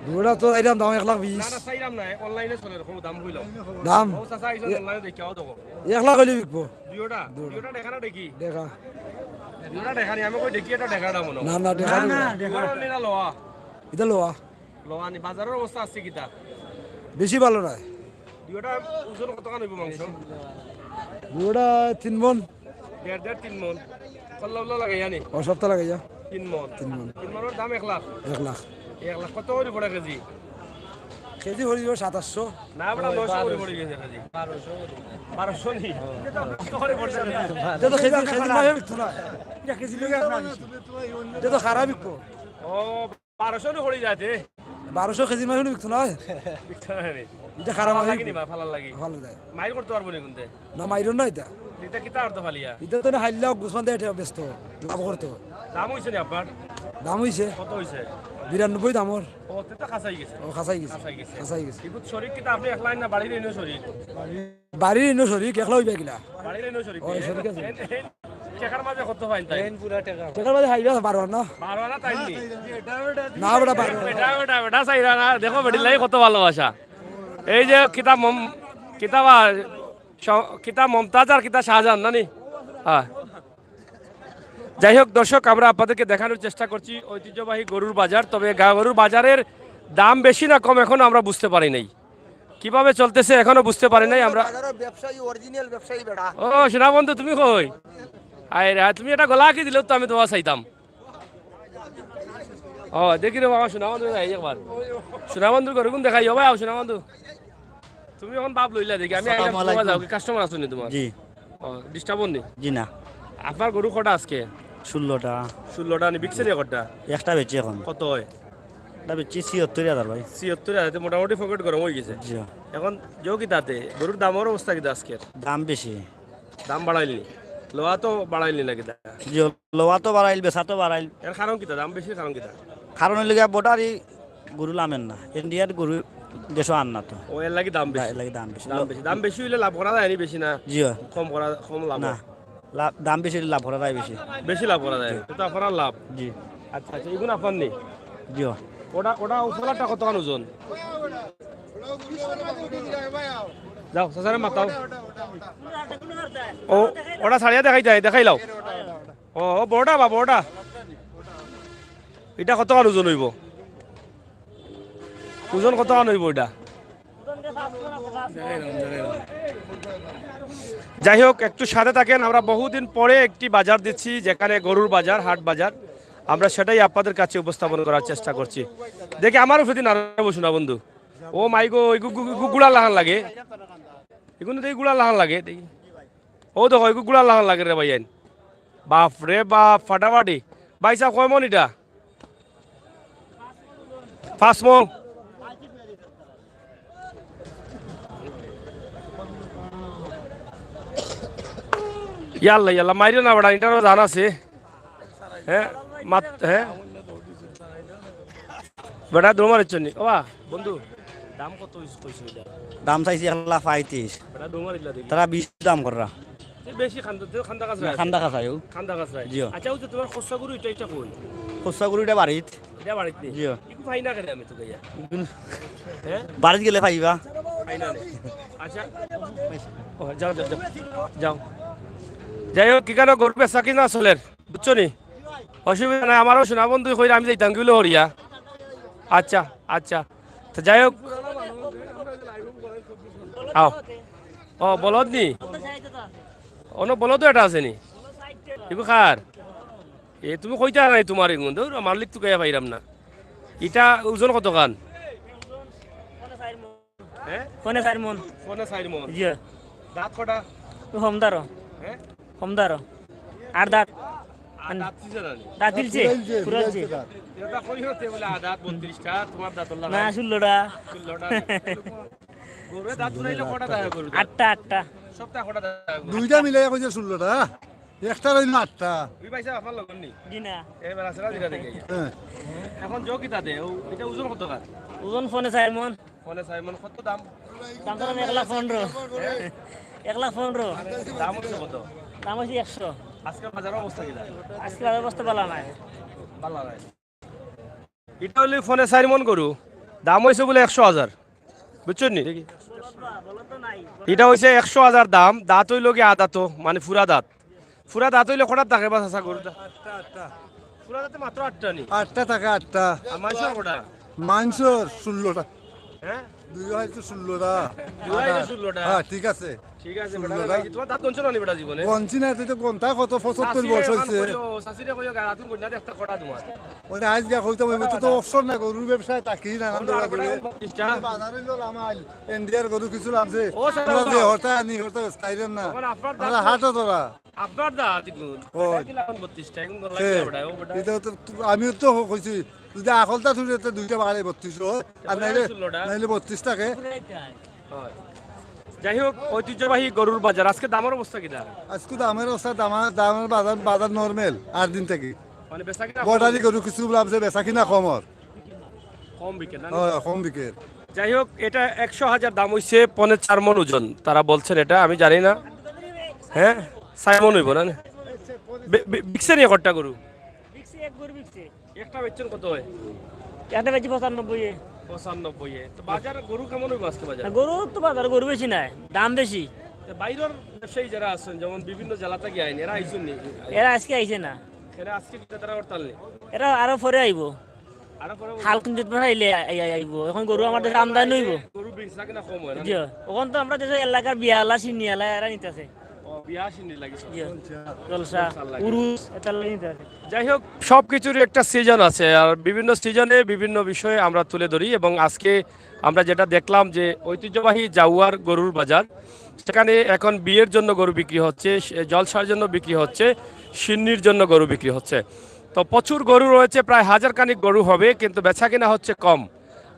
দুইটা তো চাইরাম দাম এক লাখ বিশ। না, না, চাইরাম না, অনলাইনে চলে, এরকম দাম কইলাম। দাম? ও চাচা, আইসো অনলাইনে দেখিয়া, ও দেখো। এক লাখ অইলে বিকবো। দুইটা? দুইটা। দুইটা দেখা না দেখি? দেখা। দুইটা দেখা নি, আমি কই দেখি, এটা দেখা না মনে হয়। না, না, দেখা না, না। দুইটা নিলা লওয়া। এটা লওয়া। লওয়া নি, বাজারর অবস্থা আছে কিতা? বেশি ভালা নায়। দুইটা ওজন কতখান অইবো মাংস? দুইটা তিন মণ। দেড়, দেড়, তিন মণ। কল্লা উল্লা লাগাইয়া নি? ও, সবটা লাগাইয়া। তিন মণ। তিন মণ। তিন মণর দাম এক লাখ? এক লাখ। এক লাখ কত করি পড়ে কেজি? কেজি পড়িবো সাতাশশো। না, বেটা, নয়শো করি পড়ি গেছে কেজি। বারোশো নি? কত করি পড়ছে? এটা তো কেজি, কেজি মাফে বিকতো নায়। এটা কেজি লগে আপনার বেশি। এটা তো খারাপ বিকবো। ও, বারোশো নি পড়ি যাইতে। বারোশো কেজি মাফে বিকতো নায়। বিকতো নায় রে। এটা খারাপ ফালার লাগি নি বা, ফালার লাগি। ফালার লাগি। মাইর করতে পারবো নি কুনতে? না, মাইরর না এটা। এটা কিতা অর্থ ফালিয়া? এটা তো না হাইল্লা গুসমান দেয়, এটা ব্যস্ত, লাভ করতো। দাম অইছে নি আপনার? দাম অইছে। কত অইছে? বিরানব্বই দামর। ও, তে তো খাসাই গেছে। ও, খাসাই গেছে। খাসাই গেছে। খাসাই গেছে। কিন্তু শরিক কিতা আপনি একলাই না, বাড়ির এনে শরিক? বাড়ির এনে শরিক, একলা অইবা কিলা? বাড়ির এনে শরিক। ও, শরিক আছে। এন, এন, টেকার মাঝে কত পাইন তাই? এন পুরা টেকা। টেকার মাঝে পাইবা বারো আনা। বারো আনা তাই নি? না, বেটা, বারো আনা। বেটা, বেটা, বেটা, চাইরা না। দেখো, বেটির লাগি কত ভালোবাসা। এই যে কিতা মম-, কিতা বা, শ-, কিতা মমতাজ আর কিতা শাহজাহান, না নি? হ্যাঁ। যাই হোক দর্শক, আমরা আপনাদেরকে দেখানোর চেষ্টা করছি ঐতিহ্যবাহী গরুর বাজার। তবে গা-, গরুর বাজারের দাম বেশি না কম এখনো আমরা বুঝতে পারি নাই, কিভাবে চলতেছে এখনো বুঝতে পারি নাই আমরা। বাজারের ব্যবসায়ী, অরিজিনাল ব্যবসায়ী বেটা। ও, সোনা বন্ধু, তুমি কই? আয় রে, তুমি এটা গলা কি দিলে তো আমি তোমার চাইতাম। ও, দেখি রে বাবা, সোনা বন্ধু, এই একবার সোনা বন্ধুর গরুগুন দেখাই। ও ভাই, আও সোনা বন্ধু। তুমি এখন বাপ লইলা দেখি, আমি আইলাম, আসসালামু তোমার আলাইকুম। যাও, কি কাস্টমার আছে নি তোমার? জি। ও, ডিস্টার্ব নি? জি না। আপনার গরু কটা আজকে? ষোলোটা। ষোলোটা নি, বিকছে নি কটা? একটা বেচছি এখন। কত হয়? একটা বেচছি ছিয়াত্তর হাজার ভাই। ছিয়াত্তর হাজার, তো মোটামুটি পকেট গরম হয়ে গেছে। জি। এখন যাও কি তাতে, গরুর দামর অবস্থা কি আজকের? দাম বেশি। দাম বাড়াইল নি? লওয়া তো বাড়াইল নি নাকি দাম? জি, লওয়া তো বাড়াইল, বেচা তো বাড়াইল। এর কারণ কিতা? দাম বেশির কারণ কিতা? কারণ হইল গিয়া বর্ডারি গরু লামের না, ইন্ডিয়ার গরু দেশো আর না তো। ও, এর লাগি দাম বেশি? এর লাগি দাম বেশি। দাম বেশি, দাম বেশি হইলে লাভ করা যায় নি বেশি না? জি অয়। কম করা, কম লাভ না, হয়? লাভ, দাম বেশি হইলে লাভ করা যায় বেশি। বেশি লাভ করা যায়, জি। এটা আপনার লাভ। জি। আচ্ছা, আচ্ছা, এগুন আপনার নি? জি অয়। ওটা, ওটা উপলাটা কতখান ওজন? যাও, চাচারে মাতাও। ও, ওটা ছাড়িয়া দেখাই যায়, দেখাই লাও। ও, ও, বড়টা বা, বড়টা। এটা কতখান ওজন হইব? ওজন কতখান হইব এটা? যাই হোক, একটু সাথে থাকেন, আমরা বহুদিন পরে একটি বাজার দিচ্ছি, যেখানে গরুর বাজার, হাট বাজার, আমরা সেটাই আপনাদের কাছে উপস্থাপন করার চেষ্টা করছি। দেখি আমার উপরে দিন আরো সোনা বন্ধু। ও মাই গো, এই গু-, গু-, গু-, গুড়া লাখান লাগে। এগুলো তো এই গুড়া লাখান লাগে, দেখি। ও দেখো, এই গু-, গুড়া লাখান লাগে রে ভাই, আইন। বাপ রে বাপ, ফাটাফাটি। ভাই সাহেব, কয় মন এটা? পাঁচ মন। ইয়াল্লা, ইয়াল্লা, মাইরে না বেটা, এটারও জান আছে। হ্যাঁ, মাত-, হ্যাঁ। বেটা, দৌড় মারিচ্ছ নি? ওবা, বন্ধু, দাম কত হইছে, কইছো এটা? দাম চাইছি এক লাখ পঁয়ত্রিশ। বেটা, দৌড় মারিলা দেখি। তারা বিশ দাম কররা। এ বেশি খান্দা, তে খান্দা কাজ না, রাখে। খান্দা কাজ আয়ু। খান্দা কাজ রাখে। জিও। আচ্ছা, ওই যে তোমার খোসা গরু, এটা, এটা কই? খোসা গরু এটা বাড়িত। এটা বাড়িত নেই? জিও। একটু পাই না কেন আমি তো গইয়া? হ্যাঁ? বাড়িত গেলে পাইবা। পাই না রে। আচ্ছা। ও, যাও, যাও, যাও। যাও। যাই হোক, কিখানো গরু বেচা কিনা চলের, বুঝছো নি? অসুবিধা নাই, আমারও সোনা বন্ধু কইরা আমি যাইতাম গিলো হরিয়া। আচ্ছা, আচ্ছা। তো যাই হোক। আও। ও, বলদ নি? অনো বলদ এটা আছে নি? ইগু কার? এ, তুমি কইতা নাই তোমার এগুন। দৌড়, মালিক তো গাইয়া পাইরাম না। ইটা ওজন কতখান? হ্যাঁ? পৌনে চাইর মন। পৌনে চাইর মন। জি। দাঁত কটা? ও, হমদারো। হ্যাঁ? হমদারো। আর দাঁত? আর দাঁত দিছে না নি? দাঁত দিলছে, ফুরাইলছে। ফুরাইলছে। এটা কই হতে বলে আর দাঁত বত্রিশটা, তোমার দাঁত হলো না, না। ষোলোটা। ষোলোটা। গরুর দাঁত ফুরাইলে কটা দাঁড়া গরু? আটটা, আটটা। সবটা কটা দাঁড়া গরু? দুইটা মিলে কইছে ষোলোটা। একটা রইল আটটা। ওই ভাই সাহেব, আপনার লগর নি? জি না। এবার আছে না, যেটা দেখে। হ্যাঁ। এখন জো কিতা দে? ও, এটা ওজন কত কার? ওজন পৌনে চাইর মন। পৌনে চাইর মন, কত দাম? দাম তো এক লাখ পনেরো। হ্যাঁ? এক লাখ পনেরো। দাম হচ্ছে কত? দাম হচ্ছে একশো। আজকের বাজারের অবস্থা কিনা? আজকে বাজার অবস্থা ভালো নাই। ভালো নাই। এটা হইলে ফোনে চার মন গরু, দাম হয়েছে বলে একশো হাজার, বুঝছেন নি? এটা হয়েছে একশো হাজার দাম, দাঁত হইল কি আদাতো, মানে ফুরা দাঁত। ফুরা দাঁত হইলে কটার থাকে বা চাচা গরুটা? ফুরা দাঁতে মাত্র আটটা নি। আটটা থাকে আটটা। আর মাংসর কটা? মাংসর ষোলোটা। হ্যাঁ, দুই হয়তো ষোলোটা। দুই হয়তো ষোলোটা। হ্যাঁ, ঠিক আছে। ঠিক আছে বেটা, বেটা, তোমার দাঁত গনছো না নি বেটা জীবনে? গনছি না, তুই তো গনতা কত পঁচাত্তর বর্ষ হয়েছে। শাশিরে কইও গাড়াতুন কইনা দেখতা কটা তোমার। ওটা আইজ গা কইতে হবে, তো তো অবসর না, গরুর ব্যবসায় থাকি না। বত্রিশটা। বাজারে গেলাম আইল, ইন্ডিয়ার গরু কিছু লাগছে। ও, সারা তোরা যে দাও। হতা আনি হতা খাইলেন না। তখন আপনার দাঁত আমরা হাটও তোরা। আপনার দাঁত এখন। ও। কিলা এখন বত্রিশটা, এখন গলা কে? কিলা বেটা, ও বেটা। এটা তো তু- আমিও তো কইছি, যদি আখলতা ছুটে তো দুইটা বাড়ে বত্রিশ হয়, আর নাইলে ষোলোটা। নাইলে বত্রিশ থাকে। হয়। যাই হোক, ঐতিহ্যবাহী গরুর বাজার, আজকে দামের অবস্থা কিনা? আজকে দামের অবস্থা, দামের দামের বাজার বাজার নরমাল আট দিন থেকে। মানে বেচা কিনা বর্ডারি গরু কিছু লাভছে, বেচা কিনা কম আর। কম বিকেল না? হ্যাঁ, কম বিকেল। যাই হোক, এটা একশো হাজার দাম হইছে, পনের চার মন ওজন। তারা বলছেন এটা, আমি জানি না। হ্যাঁ, চার মন হইব না? বে- বে- বিকছে নি একটা গরু? বিকছে, এক গরু বিকছে। একটা বেচছেন কত হয়? একটা বেচছি পঁচানব্বই এ। পঁচানব্বই এ। তো বাজার গরু কেমন হইব আজকে বাজার? না, গরু তো বাজার, গরু বেশি নাই, দাম বেশি। তো বাইরের ব্যবসায়ী যারা আছেন, যেমন বিভিন্ন জেলা থেকে আইন, এরা আইছেন নি? এরা আজকে আইছে না, এরা আজকে বিক্রেতারা হরতাল নেই? এরা আরো পরে আইব। আরো পরে হালকুন জুত আইলে আই- আই- আইব। এখন গরু আমার দেশে আমদানি হইব। গরু বেচা কিনা কম হয় না? জি, ওখান তো আমরা দেশে এলাকার বিয়ালা, সিন্নিয়ালা এরা নিতেছে। ও, বিয়া সিন্নি লাগিছে। জি, জলসা, উরুস, এটা নিতেছে। যাই হোক, সব কিছুরই একটা সিজন আছে, আর বিভিন্ন সিজনে বিভিন্ন বিষয়ে আমরা তুলে ধরি। এবং আজকে আমরা যেটা দেখলাম যে ঐতিহ্যবাহী জাউয়ার গরুর বাজার, সেখানে এখন বিয়ের জন্য গরু বিক্রি হচ্ছে, সে- জলসার জন্য বিক্রি হচ্ছে, সিন্নির জন্য গরু বিক্রি হচ্ছে। তো প্রচুর গরু রয়েছে, প্রায় হাজার খানিক গরু হবে, কিন্তু বেচা কিনা হচ্ছে কম।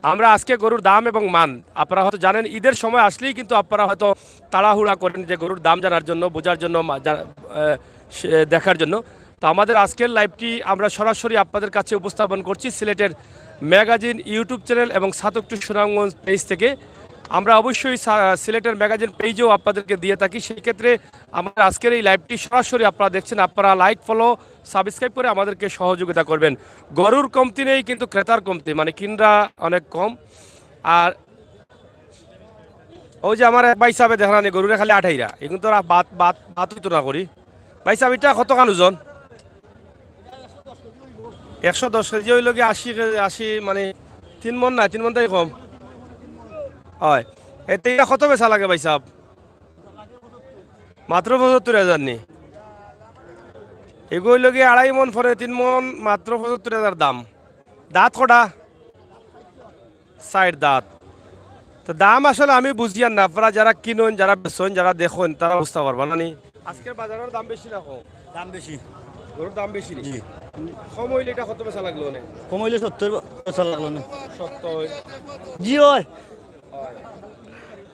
আমরা আজকে গরুর দাম এবং মান, আপনারা হয়তো জানেন, ঈদের সময় আসলেই কিন্তু আপনারা হয়তো তাড়াহুড়া করেন যে গরুর দাম জানার জন্য, বোঝার জন্য, মা- জা- আহ, সে- দেখার জন্য। তো আমাদের আজকের লাইভটি আমরা সরাসরি আপনাদের কাছে উপস্থাপন করছি সিলেটের ম্যাগাজিন ইউটিউব চ্যানেল এবং সাতক টু সুনামগঞ্জ পেজ থেকে। আমরা অবশ্যই সা- সিলেটের ম্যাগাজিন পেজেও আপনাদেরকে দিয়ে থাকি। সেই ক্ষেত্রে আমাদের আজকের এই লাইভটি সরাসরি আপনারা দেখছেন, আপনারা লাইক, ফলো, সাবস্ক্রাইব করে আমাদেরকে সহযোগিতা করবেন। গরুর কমতি নেই, কিন্তু ক্রেতার কমতি, মানে কিনরা অনেক কম। আর ওই যে আমার এক ভাই সাহেবে দেখরা নি, গরুরে খালি আঠাইরা, এখন তো আর বাত বাত বাত হইতো না করি। ভাই সাহেব, এটা কত খান ওজন? একশো দশ কেজি হইল কি আশি কেজি, আশি মানে তিন মন না, তিন মন তাই কম। হয়, এতে এটা কত বেচা লাগে ভাই সাহেব? মাত্র পঁচাত্তর হাজার নি। এগু হইল কি আড়াই মন পরে তিন মন, মাত্র পঁচাত্তর হাজার দাম। দাঁত কটা? চার দাঁত। তো দাম আসলে আমি বুঝিয়ার না, আপনারা যারা কিনইন, যারা বেচইন, যারা দেখইন, তারা বুঝতা পারবা না নি। আজকের বাজারের দাম বেশি না কম? দাম বেশি। গরুর দাম বেশি নি? জি। কম হইলে এটা কত বেচা লাগলো অনেক? কম হইলে সত্তর বেচা লাগলো না। সত্তর। জি ওই।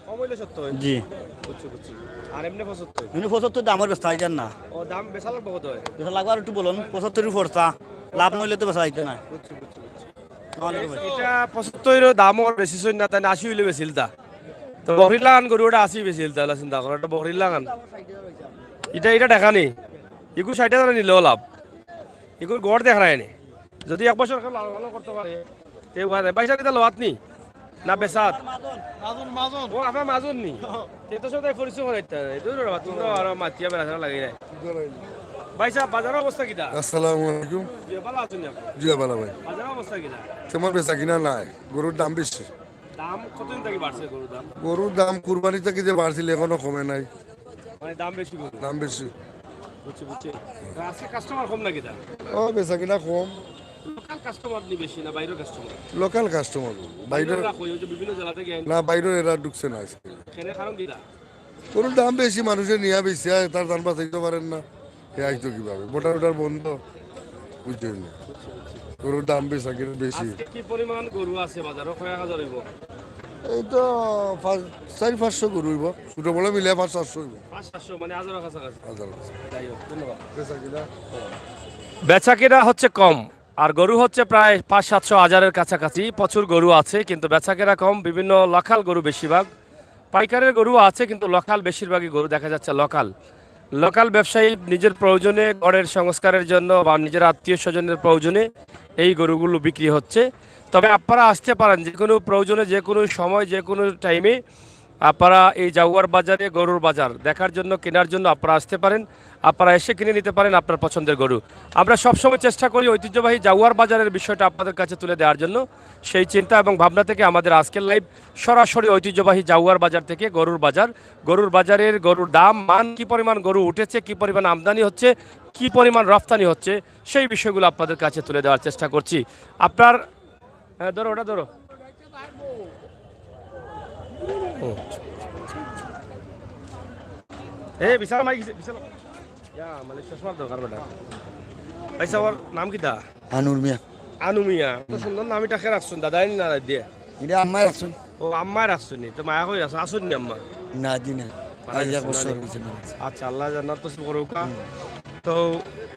কম হইলে সত্তর। জি। বুঝছি, বুঝছি। আর এমনি পঁচাত্তর? এমনি পঁচাত্তর দামের বেচা যাইতার না। ও, দাম বেচা লাগবে কত হয়? বেচা লাগবে আর একটু বলুন, পঁচাত্তরই পড়তা। লাভ নইলে তো বেচা যাইতো না। বুঝছি, বুঝছি, বুঝছি। তাহলে তো বেচা- এটা পঁচাত্তর দাম ওর বেশি সই না, তাই না আশি হইলে বেচিলতা। তো বকরির লাগান গরু ওটা আশি বেচিলতা, তাহলে চিন্তা করো, এটা বকরির লাগান। এটা, এটা দেখা নেই। এগু ষাট হাজার নিলেও লাভ। এগুর গড় দেখা নাই নি। যদি এক বছর কেউ লালন পালন করতে পারে, তে উপায় নাই। পয়সা কিতা লওয়াত নি? না বেচাত? ও, আপনার মাজন নি? তে তো সদাই পরিচয় করাইতে নাই। দূর রে বাবা, তোমরা আরো মাতিয়া বেড়া ছাড়া লাগি নাই। ভাই সাহেব, বাজারের অবস্থা কিতা? আসসালামু আলাইকুম। জি, ভালো আছেন নি আপনি? জি, ভালো ভাই। বাজারের অবস্থা কিতা? তেমন বেচা কিনা নাই, গরুর দাম বেশি। দাম কতদিন থেকে বাড়ছে গরুর দাম? গরুর দাম কুরবানি থেকে যে বাড়ছিল, এখনো কমে নাই, মানে দাম বেশি গরু? দাম বেশি। বুঝছি, বুঝছি। তো আজকে কাস্টমার কম নাকি তা? ও, বেচা কিনা কম। লোকাল কাস্টমার নি বেশি না বাইরের কাস্টমার? Local customer. বাইরে বাইরের রাখো, ওই যে বিভিন্ন জেলা থেকে আইন। না, বাইরে এরা ঢুকছে না আজকে। কেনে কারণ কিতা? গরুর দাম বেশি, মানুষে নিয়া বেশি, তার দাম বাঁচাইতে পারেন না। এ আইতো কিভাবে? বর্ডার টর্ডার বন্ধ, বুঝছেন না? গরুর দাম বেচা কিনা বেশি। আজকে কি পরিমাণ গরু আছে বাজারে? কয় হাজার হইব? এই তো পাঁচ, চার পাঁচশো গরু হইব, ছোট বড় মিলে পাঁচ সাতশো হইব। পাঁচ সাতশো, মানে হাজারো কাছাকাছি। হাজার আছে। যাই হোক, ধন্যবাদ। বেচা কিনা? বেচাকেনা হচ্ছে কম, আর গরু হচ্ছে প্রায় পাঁচ সাতশো, হাজারের কাছাকাছি। প্রচুর গরু আছে, কিন্তু বেচাকেনা কম। বিভিন্ন লোকাল গরু বেশিরভাগ। পাইকারের গরু আছে, কিন্তু লোকাল, বেশিরভাগই গরু দেখা যাচ্ছে লোকাল। লোকাল ব্যবসায়ী নিজের প্রয়োজনে, ঘরের সংস্কারের জন্য বা নিজের আত্মীয় স্বজনের প্রয়োজনে এই গরুগুলো বিক্রি হচ্ছে। তবে আপনারা আসতে পারেন যে কোনো প্রয়োজনে, যে কোনো সময়, যে কোনো টাইমে। আপনারা এই জাউয়ার বাজারে গরুর বাজার দেখার জন্য, কেনার জন্য আপনারা আসতে পারেন। আপনারা এসে কিনে নিতে পারেন আপনার পছন্দের গরু। আমরা সবসময় চেষ্টা করি ঐতিহ্যবাহী জাউয়ার বাজারের বিষয়টা আপনাদের কাছে তুলে দেওয়ার জন্য। সেই চিন্তা এবং ভাবনা থেকে আমাদের আজকের লাইভ সরাসরি ঐতিহ্যবাহী জাউয়ার বাজার থেকে। গরুর বাজার, গরুর বাজারের গরুর দাম, মান, কি পরিমাণ গরু উঠেছে, কি পরিমাণ আমদানি হচ্ছে, কি পরিমাণ রপ্তানি হচ্ছে, সেই বিষয়গুলো আপনাদের কাছে তুলে দেওয়ার চেষ্টা করছি। আপনার, হ্যাঁ, ধরো, ওটা ধরো। হুম। এ, বিশাল মাইক, বিশাল। ইয়া, মানে, চশমার দরকার বেটা। ভাই সাহেব, নাম কিতা? আনুর মিয়া। আনু মিয়া। তো হুম। সুন্দর নাম ইটা কে রাখছইন, দাদায় নি না দাদিয়ে? ইটা আম্মায় রাখছইন। ও, আম্মায় রাখছইন নি? তো মায়া কই আছে? আছইন নি আম্মা? না, জি না। মারা আজ এক গেছে বছর না? অইছে না। আচ্ছা, আল্লায় জান্নাত নসিব করউক্কা। হুম। তো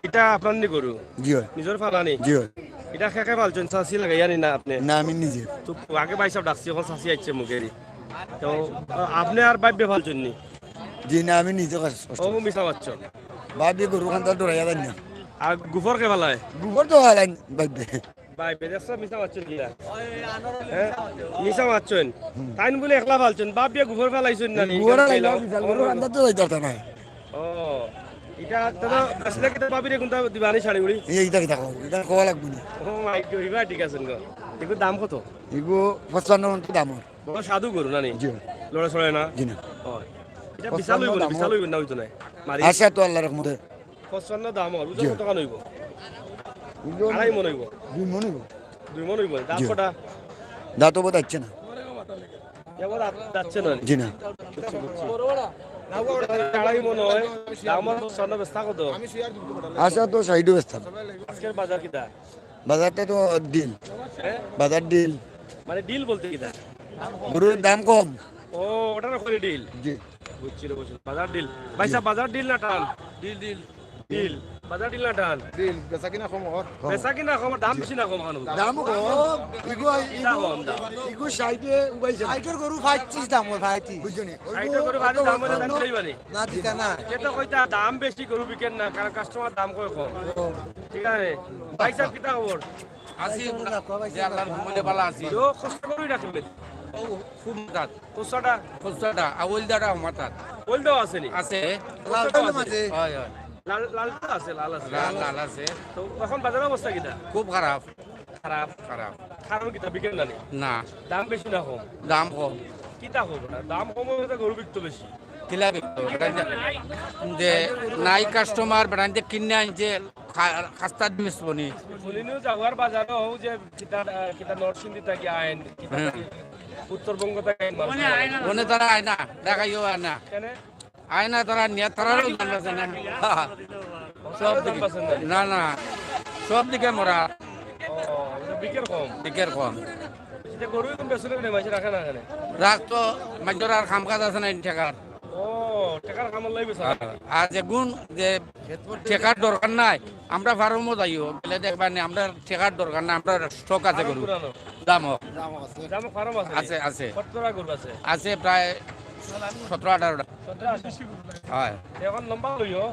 ইটা আপনার নি গরু? জি অয়। নিজর পালা নি? জি অয়। ইটা কে কে পালছইন? চাচি লাগাইয়া নি না আপনে? না, আমি নিজে। তো আগে ভাই সাহেব ডাকছি, অখন চাচি আইছে মুখেরি। তো, আ-, আপনে আর ভাইবে পালছইন নি? জি না, আমি নিজে কষ্ট। ও, মিছা মাতছো। ভাইবে গরু খান্তা ডরাইয়া যাইন না। আর গোবর কে ফালায়? গোবর তো ফালাইন ভাইবে। ভাইবে, দেখছো, মিছা মাতছইন কিনা? হ্যাঁ? মিছা মাতছইন। হুম। তাইন বুলে একলা ফালছইন, ভাইবে গোবর ফালাইছইন না নি? গোবর ফালাইলাম, মিছা, গরু খান্তা তো যাইতাম না। ও, ইটা তো আসলে কিতা ভাবিরে কুনটা দিবা নি শাড়ি উড়ি? এই, ইটা কিতা কও? ইটা কওয়া লাগবো না। ও মাই গড, ইবা ঠিক আছে গো। ইগুর দাম কত? ইগু পঁচপান্ন মন তো দাম অর। বড় সাধু গরু না নি? জি। লড়ে চড়ে না? জি না। ও। ইটা পঁচপান্ন বিশাল অইবো নি? দাম অর। বিশাল অইবো না, অইতো না? মারি। আচ্ছা, তো আল্লাহর রহমতে। পঁচপান্ন দাম অর। ওজন জি। কতখান অইবো? ওজন আড়াই মন অইবো? দুই মন অইবো। দুই মন অইবো। দাঁত জি। কটা? দাঁত অবো যাচ্ছে না। এবার দাঁত যাচ্ছে না? জি না। আড়াই মন অয়। দাম অর পঁচপান্ন, বেচতা কত? আচ্ছা, তো ষাইটও বেচতাম। আজকের বাজার কিতা? বাজারটা তো ডিল। হ্যাঁ? বাজার ডিল। মানে ডিল বলতে কিতা? গরুর দাম কম। ও, ওটার ওপরে ডিল। জি। বুঝছি রে, বুঝছি। বাজার ডিল। ভাই জি। সাহেব, বাজার ডিল না টান? ডিল, ডিল। ডিল। বাজার ডিল না টান? ডিল। বেচা কিনা কম অর। কম। বেচা কিনা কম, দাম জি। বেশি না কম অখানো? দাম কম। ইগু, কিতা ইগু, কম দাম? ইগু ষাইটে উবাইছে। ষাইটর গরু পঁয়ত্রিশ দাম অর, পঁয়ত্রিশ। বুঝছো নি? ষাইটর গরু ভারি দাম অইলে দাম দিলেই বানি। না, দিতা না। ইটা তো কইতা দাম বেশি, গরু বিকের না, কারণ কাস্টমার দাম কয় কম। ও। ঠিক আছে। ভাই সাহেব, কিতা খবর? আছি, যে আল্লাহর হুকুমে ভালা আছি। তো খোসা গরু রাখবেন? ও, খুব মজার। খোসাটা? খোসাটা, আর ওইলদাটা আমার তাত। ওইলদাও আছে নি? আছে। লালটা আছে। হয়, হয়। লাল, লালটা আছে, লাল আছে। লাল, লাল আছে। তো এখন বাজারের অবস্থা কিতা? খুব খারাপ। খারাপ? খারাপ। কারণ কিতা, বিকের না নি? না। দাম বেশি না কম? দাম কম। কিতা কম না? দাম কম অইলে তো গরু বিকতো বেশি। কিলা বিকতো? বেটাইন্তে যে নাই কাস্টমার, বেটাইন্তে কিনে আনছে, খা-, খাস্তা দিস বনি। বলিনু জাউয়ার বাজারো অউ যে কিতা, আহ, কিতা নরসিংদী থাকি আইন, কিতা হুম। থাকি উত্তরবঙ্গ থাকি আইন মানুষ। অনে তারা আয় না, ঢাকাইও আয় না। কেনে? আয় না তারা নিয়া, তারারও দাম আছে না। সব দাম দিকে। আছে না? না, না, সব দিকে মরা। ও, মানে বিকের কম। বিকের কম। ইটা গরু এখন বেচলে মানে মাঝে রাখে না এখানে? রাখতো, মাঝে আর কাম কাজ আছে না, টেকার। ও, টেকার কামর লাগি বেচা? আর, আর যেগুন যে টেকার দরকার নাই, আমরা ফার্মও যাইও, গেলে দেখবা নি, আমরা টেকার দরকার নাই, আমরা স্টক আছে ফার্ম গরু। পুরানো? দাম হোক। দাম আছে। দাম ফার্ম আছে? আছে, আছে। কতটা গরু আছে? আছে প্রায় সতেরো আঠারোটা। সতেরো আঠারো। হয়। এখন নম্বর লইও।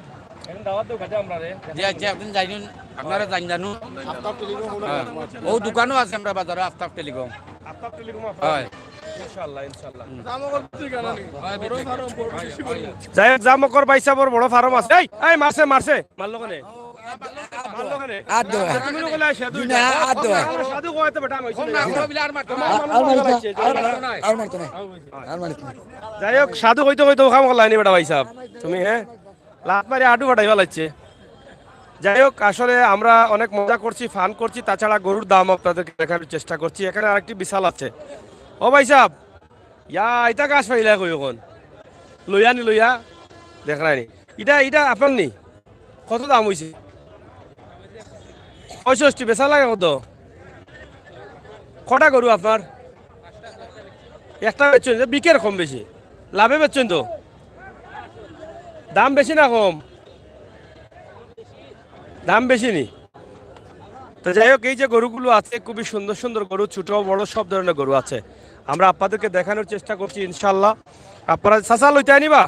এখন দাওয়াত দেও ঘাটে আমরা রে। জি, আচ্ছা, একদিন যাইনুন, আপনারা যাইন জানু। আফতাব টেলিকম হলো হ্যাঁ। না? ও দোকানও আছে আমরা বাজারে, আফতাব টেলিকম। আফতাব টেলিকম আপনার? হয়। ইনশাআল্লাহ, ইনশাআল্লাহ। হুম। দামও কত তুই জানা নি? হয়, বড় বেশি। ফার্ম, বড় বেশি বড়। যাই হোক, জামকর ভাই সাহেবর বড় ফার্ম আছে। এই, এই, মারছে, মারছে। মারলো কেনে? মারলো কেনে? আর দেওয়া। তুমি লোক হলে আসে, দুই না, আর দেওয়া। সাধু কইতে বেটা, আমি আর মারতো না। আর মারতো না। আর মারতো না। আর মারতো না। যাই হোক, সাধু কইতে কইতে ওখান লাইনি বেটা ভাই সাহেব। তুমি, হ্যাঁ? লাত মারি আডু ফাটাই ফালাইছে। যাই হোক, আসলে আমরা অনেক মজা করছি, ফান করছি, তাছাড়া গরুর দাম আপনাদেরকে দেখানোর চেষ্টা করছি। এখানে আরেকটি বিশাল আছে। ও ভাই সাহেব, ইয়া, ইটা ঘাস পাইলা কই অখন? লইয়া নি লইয়া? দেখরায় নি। ইটা, ইটা আপনার নি? কত দাম অইছে? পঁয়ষট্টি, বেচা লাগে কত? কটা গরু আপনার? একটা বেচছইন, যে বিকের কম বেশি। লাভে বেচছইন তো? দাম বেশি না কম? দাম বেশি নি? তো যাই হোক, এই যে গরুগুলো আছে, খুবই সুন্দর সুন্দর গরু, ছোট বড় সব ধরনের গরু আছে। আমরা আপনাদেরকে দেখানোর চেষ্টা করছি ইনশাল্লাহ। আপনারা চাচা লইতা নিবা?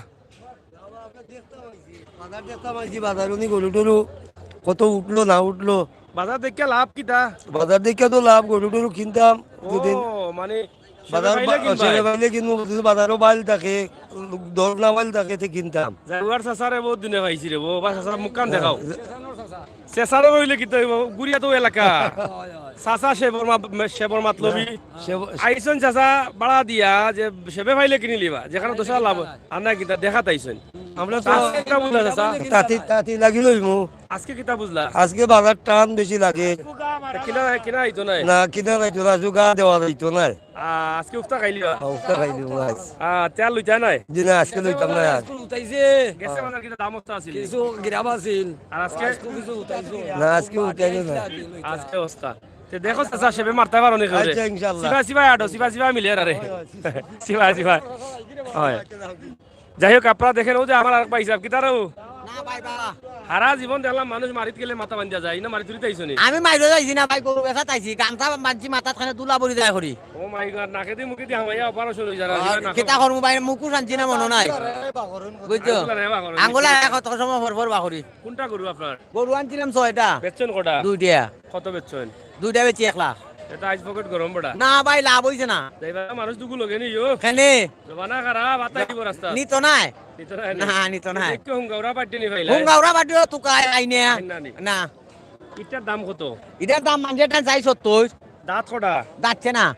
বাজার দেখতাম আইছি, বাজার উনি গরু টরু কত উঠলো না উঠলো। বাজার দেখিয়া লাভ কিতা? বাজার দেখিয়া তো লাভ, গরু টরু কিনতাম দুদিন। ও, মানে, বাজার সেবে পাইলে বা-, কিনবায়? সেবে পাইলে কিনবো, যদি বাজারও বাইল থাকে, দর না বাইল থাকে, তে কিনতাম। জাগুয়ার চাচারে বহুত দিনে পাইছি রে, বো, বা চাচার মুখখান দেখাও। চাচারে রইলে কিতা অইবো, গুড়িয়া তো এলাকা। চাচা সেবর মা-, সেবর মাতলবি। সেব-, আইছইন চাচা বাড়া দিয়া, যে সেবে পাইলে কিনিলিবা, যেখানে দশ টেকা লাভ অয়। আর না কিতা দেখাত আইছইন। আমরা তো আজকে কিতা বুঝলা চাচা? তাতি, তাতি লাগি লইমু। আজকে কিতা বুঝলা? আজকে বাজার টান বেশি লাগে। তা কিনা, কিনা আইতো নায়? না, কিনা যাইতো না, জুগা দেওয়া যাইতো না। আ, আজকে উফতা খাইলিবা? হ্যাঁ, উফতা খাইলিমু আজ। আ, তেল লইতা নায়? জি না, আজকে লইতাম না আর। আজকে উঠাইছে। গেছে বাজার কিতা দাম উফতা আছিল? কিছু গিরাম আছিল। আর আজকে? আজকে কিছু উঠাইছে। না, আজকে উঠাইছে না। আজকে উফতা। তে দেখো চাচা, সেবে মারতা পারো নি কেউরে। আচ্ছা, ইনশাআল্লাহ। সিবা সিবা আটো, সিবা সিবা মিলে আরে। সিবা সিবা। হয়। যাই হোক, আপনারা দেখেন, ও যে আমার আরেক ভাই সাহেব, কিতা রে ও? না ভাই, বাবা। হারা জীবন দেখলাম মানুষ মারিত গেলে মাথা বান্ধিয়া যায়, ইনো মারিত তুলিতে আইছো নি? আমি মারিত যাইছি না ভাই, গরু বেচাত আইছি, গামছা বান্ধছি মাথাত, খানে ধুলা পড়ি যায় করি। ও মাই গড, নাকেদি মুখেদি হামাইয়া operation অই যার, আর কিতা করমু ভাই, মুখও শান্তি না মনো নাই। বুঝছো? আঙ্গুলা রে বা করো, আঙ্গুলা এক কত সময় পর পর বা করি। কোনটা গরু আপনার? গরু আনছিলাম ছয়টা। বেচছেন কটা? দুইটা। কত বেচছেন? দুইটা বেচি এক লাখ। এটা আইজ পকেট গরম বড়া। না ভাই, লাভ অইছে না। যাইবা মানুষ দুগু লগে নিও। কেনে? জমানা খারাপ, আতাই দিব রাস্তা। নিত নায়। নিত নায় নি? না, নিত নায়। দেখো হুঙ্গাউরা পার্টি নি পাইলা। হুঙ্গাউরা পার্টি তো কাই আইনে। আইন না নি? না। ইটার দাম কত? ইটার দাম মানছে এটা চাই সত্তর। দাঁত কটা? দাঁতছে না।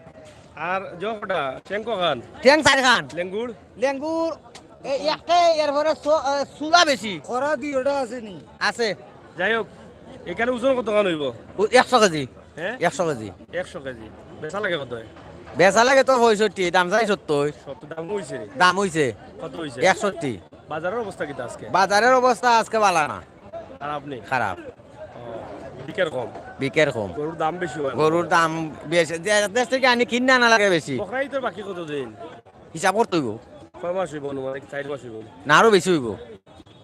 আর জো কটা? ঠেং কখান? ঠেং চারখান। লেঙ্গুর? লেঙ্গুর এ-, একটা, এরপরে সো-, এ, সুলা বেশি। খরা দুইটা আছে নি? আছে। যাই হোক, এখানে ওজন কতখান অইবো? ও, একশো কেজি। হ্যাঁ? একশো কেজি। একশো কেজি। বেচা লাগে কত? বেচা লাগে তো পঁয়ষট্টি, দাম চাই সত্তর। সত্তর দাম অইছে? দাম অইছে। কত অইছে? একষট্টি। বাজারের অবস্থা কিতা আজকে? বাজারের অবস্থা আজকে ভালা না। খারাপ নি? খারাপ। ও, বিকের কম? বিকের কম। গরুর দাম বেশি অয়? গরুর দাম বেশি। যে দেশ থেকে আনি কিনে আনা লাগে বেশি। বকরা ইদর বাকি কত দিন? হিসাব করতে অইবো। কয় মাস অইবো অনুমানিক? চাইর মাস অইবো? না, আরো বেশি অইবো।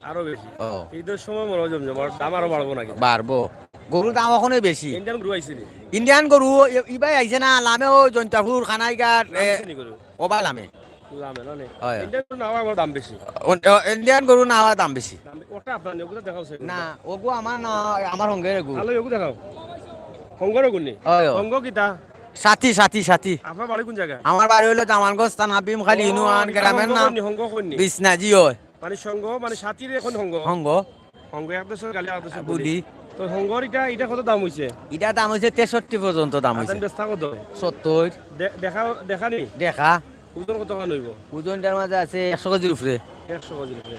আরো বেশি? ও। ইদর সময় মনে অয় জমজমাট, দাম আরো বাড়বো নাকি? বাড়বো। গরুর দাম অখনই বেশি। ইন্ডিয়ান গরু আইছে নি? ইন্ডিয়ান গরু, ই-, ইবাই আইছে না, লামে ও জৈন্তাপুর, খানাইঘাট, এ, লামছে নি গরু? ওবা লামে। লামে না নি? হয়। ইন্ডিয়ান গরু না অওয়ায় আবার দাম বেশি। ও, ও, ইন্ডিয়ান গরু না অওয়ায় দাম বেশি। দাম বে-, ওটা আপনার নি, ওগুলো দেখাও সে। না, ওগু আমার না, আমার হঙ্গের এগু। তাহলে ওগু দেখাও। হঙ্গর ওগু নি? হয়, হয়। হঙ্গ কিতা? সাথী, সাথী, সাথী। আপনার বাড়ি কোন জায়গায়? আমার বাড়ি অইলো জামালগঞ্জ থানা, ভীমখালি ইউনিয়ন, গ্রামের নাম হঙ্গ কইন নি, হঙ্গ কইন নি? বিছনা, জি অয়। মানে সঙ্গ, মানে সাথীর এখন হঙ্গ? হঙ্গ। হঙ্গ এক দেশের গালি আর এক দেশের বুলি। বুলি। তো হঙ্গর ইটা, ইটা কত দাম অইছে? ইটা দাম অইছে তেষট্টি পর্যন্ত দাম অইছে। বেচতা কত? সত্তর। দে-, দেখা, দেখা নি? দেখা। ওজন কতখান অইবো? ওজনটার মাঝে আছে একশো কেজির উপরে। একশো কেজির উপরে।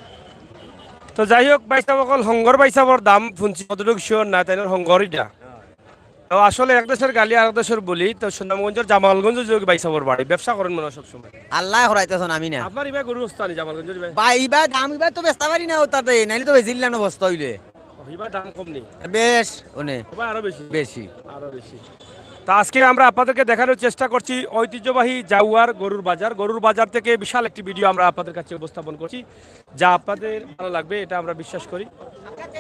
তো যাই হোক, ভাইসাব অকল, হঙ্গর ভাইসাবর দাম হুনছি, কতটুক sure না, তাইন হঙ্গর ইটা। তো আসলে এক দেশের গালি আর এক দেশের বুলি, তো সুনামগঞ্জর জামালগঞ্জ যোগী ভাইসাবর বাড়ি, ব্যবসা করইন মনে অয় সবসময়। আল্লায় করাইতাছইন, আমি না। আপনার ইবায় গরু বস্তা নি জামালগঞ্জর ইবায়? ভাই, ইবায় দাম ইবায় তো বেচতা পারি না, ওটাতে, নাইলে তো বেচিলাম না বস্তা অইলে। ও, ইবায় দাম কম নি? বেশ, অনে। ইবায় আরো বেশি? বেশি। আরো বেশি। তো আজকে আমরা আপনাদেরকে দেখানোর চেষ্টা করছি ঐতিহ্যবাহী জাউয়ার গরুর বাজার। গরুর বাজার থেকে বিশাল একটি ভিডিও আমরা আপনাদের কাছে উপস্থাপন করছি, যা আপনাদের ভালো লাগবে, এটা আমরা বিশ্বাস করি।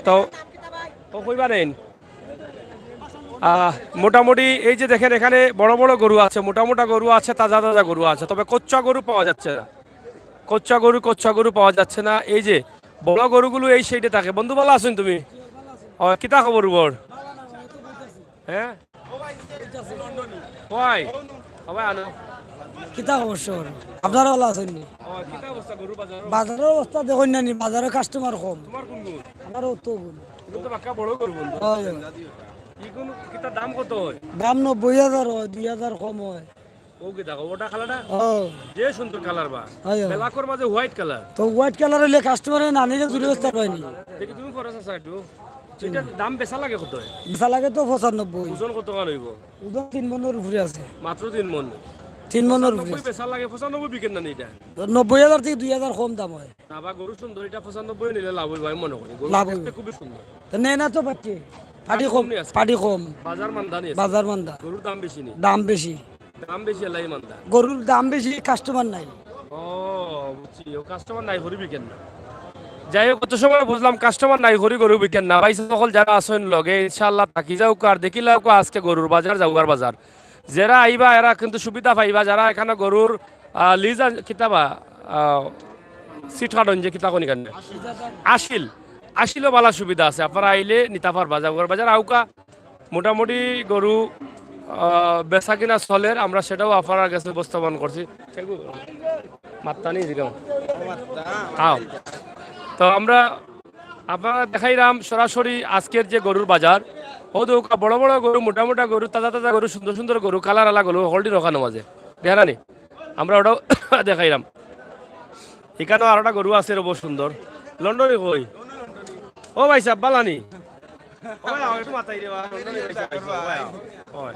তো, ও কইবা নেন? আহ, মোটামুটি এই যে দেখেন, এখানে বড় বড় গরু আছে, মোটা মোটা গরু আছে, তাজা তাজা গরু আছে, তবে কচ্চা গরু পাওয়া যাচ্ছে না। কচ্চা গরু, কচ্চা গরু পাওয়া যাচ্ছে না। এই যে বড় গরুগুলো এই সাইডে থাকে। বন্ধু, ভালা আছইন তুমি? ও, কিতা খবর বড়? হ্যাঁ? ওই, সবাই আনো। কিতা খবর সবর? আপনারা ভালা আছইন নি? ও, কিতা অবস্থা গরুর বাজার? বাজারর অবস্থা দেখইন না নি, বাজারো কাস্টমার কম। তোমার কোন গরু? আমারও তো গরু। এগুলো তো বাক্কা বড় গরু, বন্ধু। হয়, হয়। কি গরু, কিতা দাম কত অয়? দাম নব্বই হাজার অয়, দুই হাজার কম অয়। ও কি দেখো, ওটা কালারটা? ও। যে সুন্দর কালার বা। হয়, হয়। ব্ল্যাকর মাঝে হোয়াইট কালার। তো হোয়াইট কালার অইলে কাস্টমারে না নিলে দূরে বসতে পারবে নি। দেখি তুমি করো চাচা একটু। এটার দাম বেচা লাগে কত অয়? বেচা লাগে তো পঁচানব্বই। ওজন কতখান অইবো? ওজন তিন মনর উপরে আছে। মাত্র তিন মন? তিন মনর উপরে। পঁচানব্বই বেচা লাগে, পঁচানব্বই বিকের না নি ইটা? তো নব্বই হাজার থেকে দুই হাজার কম দাম অয়। না বা, গরু সুন্দর, ইটা পঁচানব্বই নিলে লাভ অইবো, আমি মনে করি। গরু লাভ দেখতে অইবো। খুবই সুন্দর। তো নেয় না তো পাটি। পাটি কম কম, নি আজকে? পাটি কম। বাজার মান্দা নি আজকে? বাজার মান্দা। গরুর দাম বেশি নি? দাম বেশি। দাম বেশি, এলাই মান্দা। গরুর দাম বেশি, কাস্টমার নাই। ও, বুঝছি। ও, কাস্টমার নাই, গরু বিকের না। যাই হোক, কত সময় বুঝলাম কাস্টমার নাই, গরু, গরু বিকের না। ভাইসাব অকল যারা আছইন লগে, ইনশাআল্লাহ থাকি যাউক্কা আর দেখিলাউক্কা আজকে গরুর বাজার, জাউয়ার বাজার। যারা আইবা, এরা কিন্তু সুবিধা পাইবা। যারা এখানে গরুর, আহ, লিজ আন-, কিতা বা, আহ, সিট কাটন যে কিতা কইন কেনে? আসিল। আসিলও ভালা সুবিধা আছে। আপনারা আইলে নিতা পারবা। জাউয়ার বাজার আউক্কা মোটামুটি গরু, আহ, বেচা কিনা চলের, আমরা সেটাও আপনারার গেছে উপস্থাপন করছি। মাত্তা নেই দিলাম। আও। তো আমরা আপনারারে দেখাইরাম সরাসরি আজকের যে গরুর বাজার। অউ দেখউক্কা বড় বড় গরু, মোটা মোটা গরু, তাজা তাজা গরু, সুন্দর সুন্দর গরু, কালার আলা গরু, হকলটি রাখা নায় মাঝে। দেখরা নি? আমরা ওটাও দেখাইরাম। ইকানো আরোটা গরু আছে রে, বড় সুন্দর। লন্ডনি কই? ও ভাইসাব, বালা নি? ও ভাই, আও, একটু মাতাই রে বা, লন্ডনি ভাইসাব, ভাই, আও। ওই।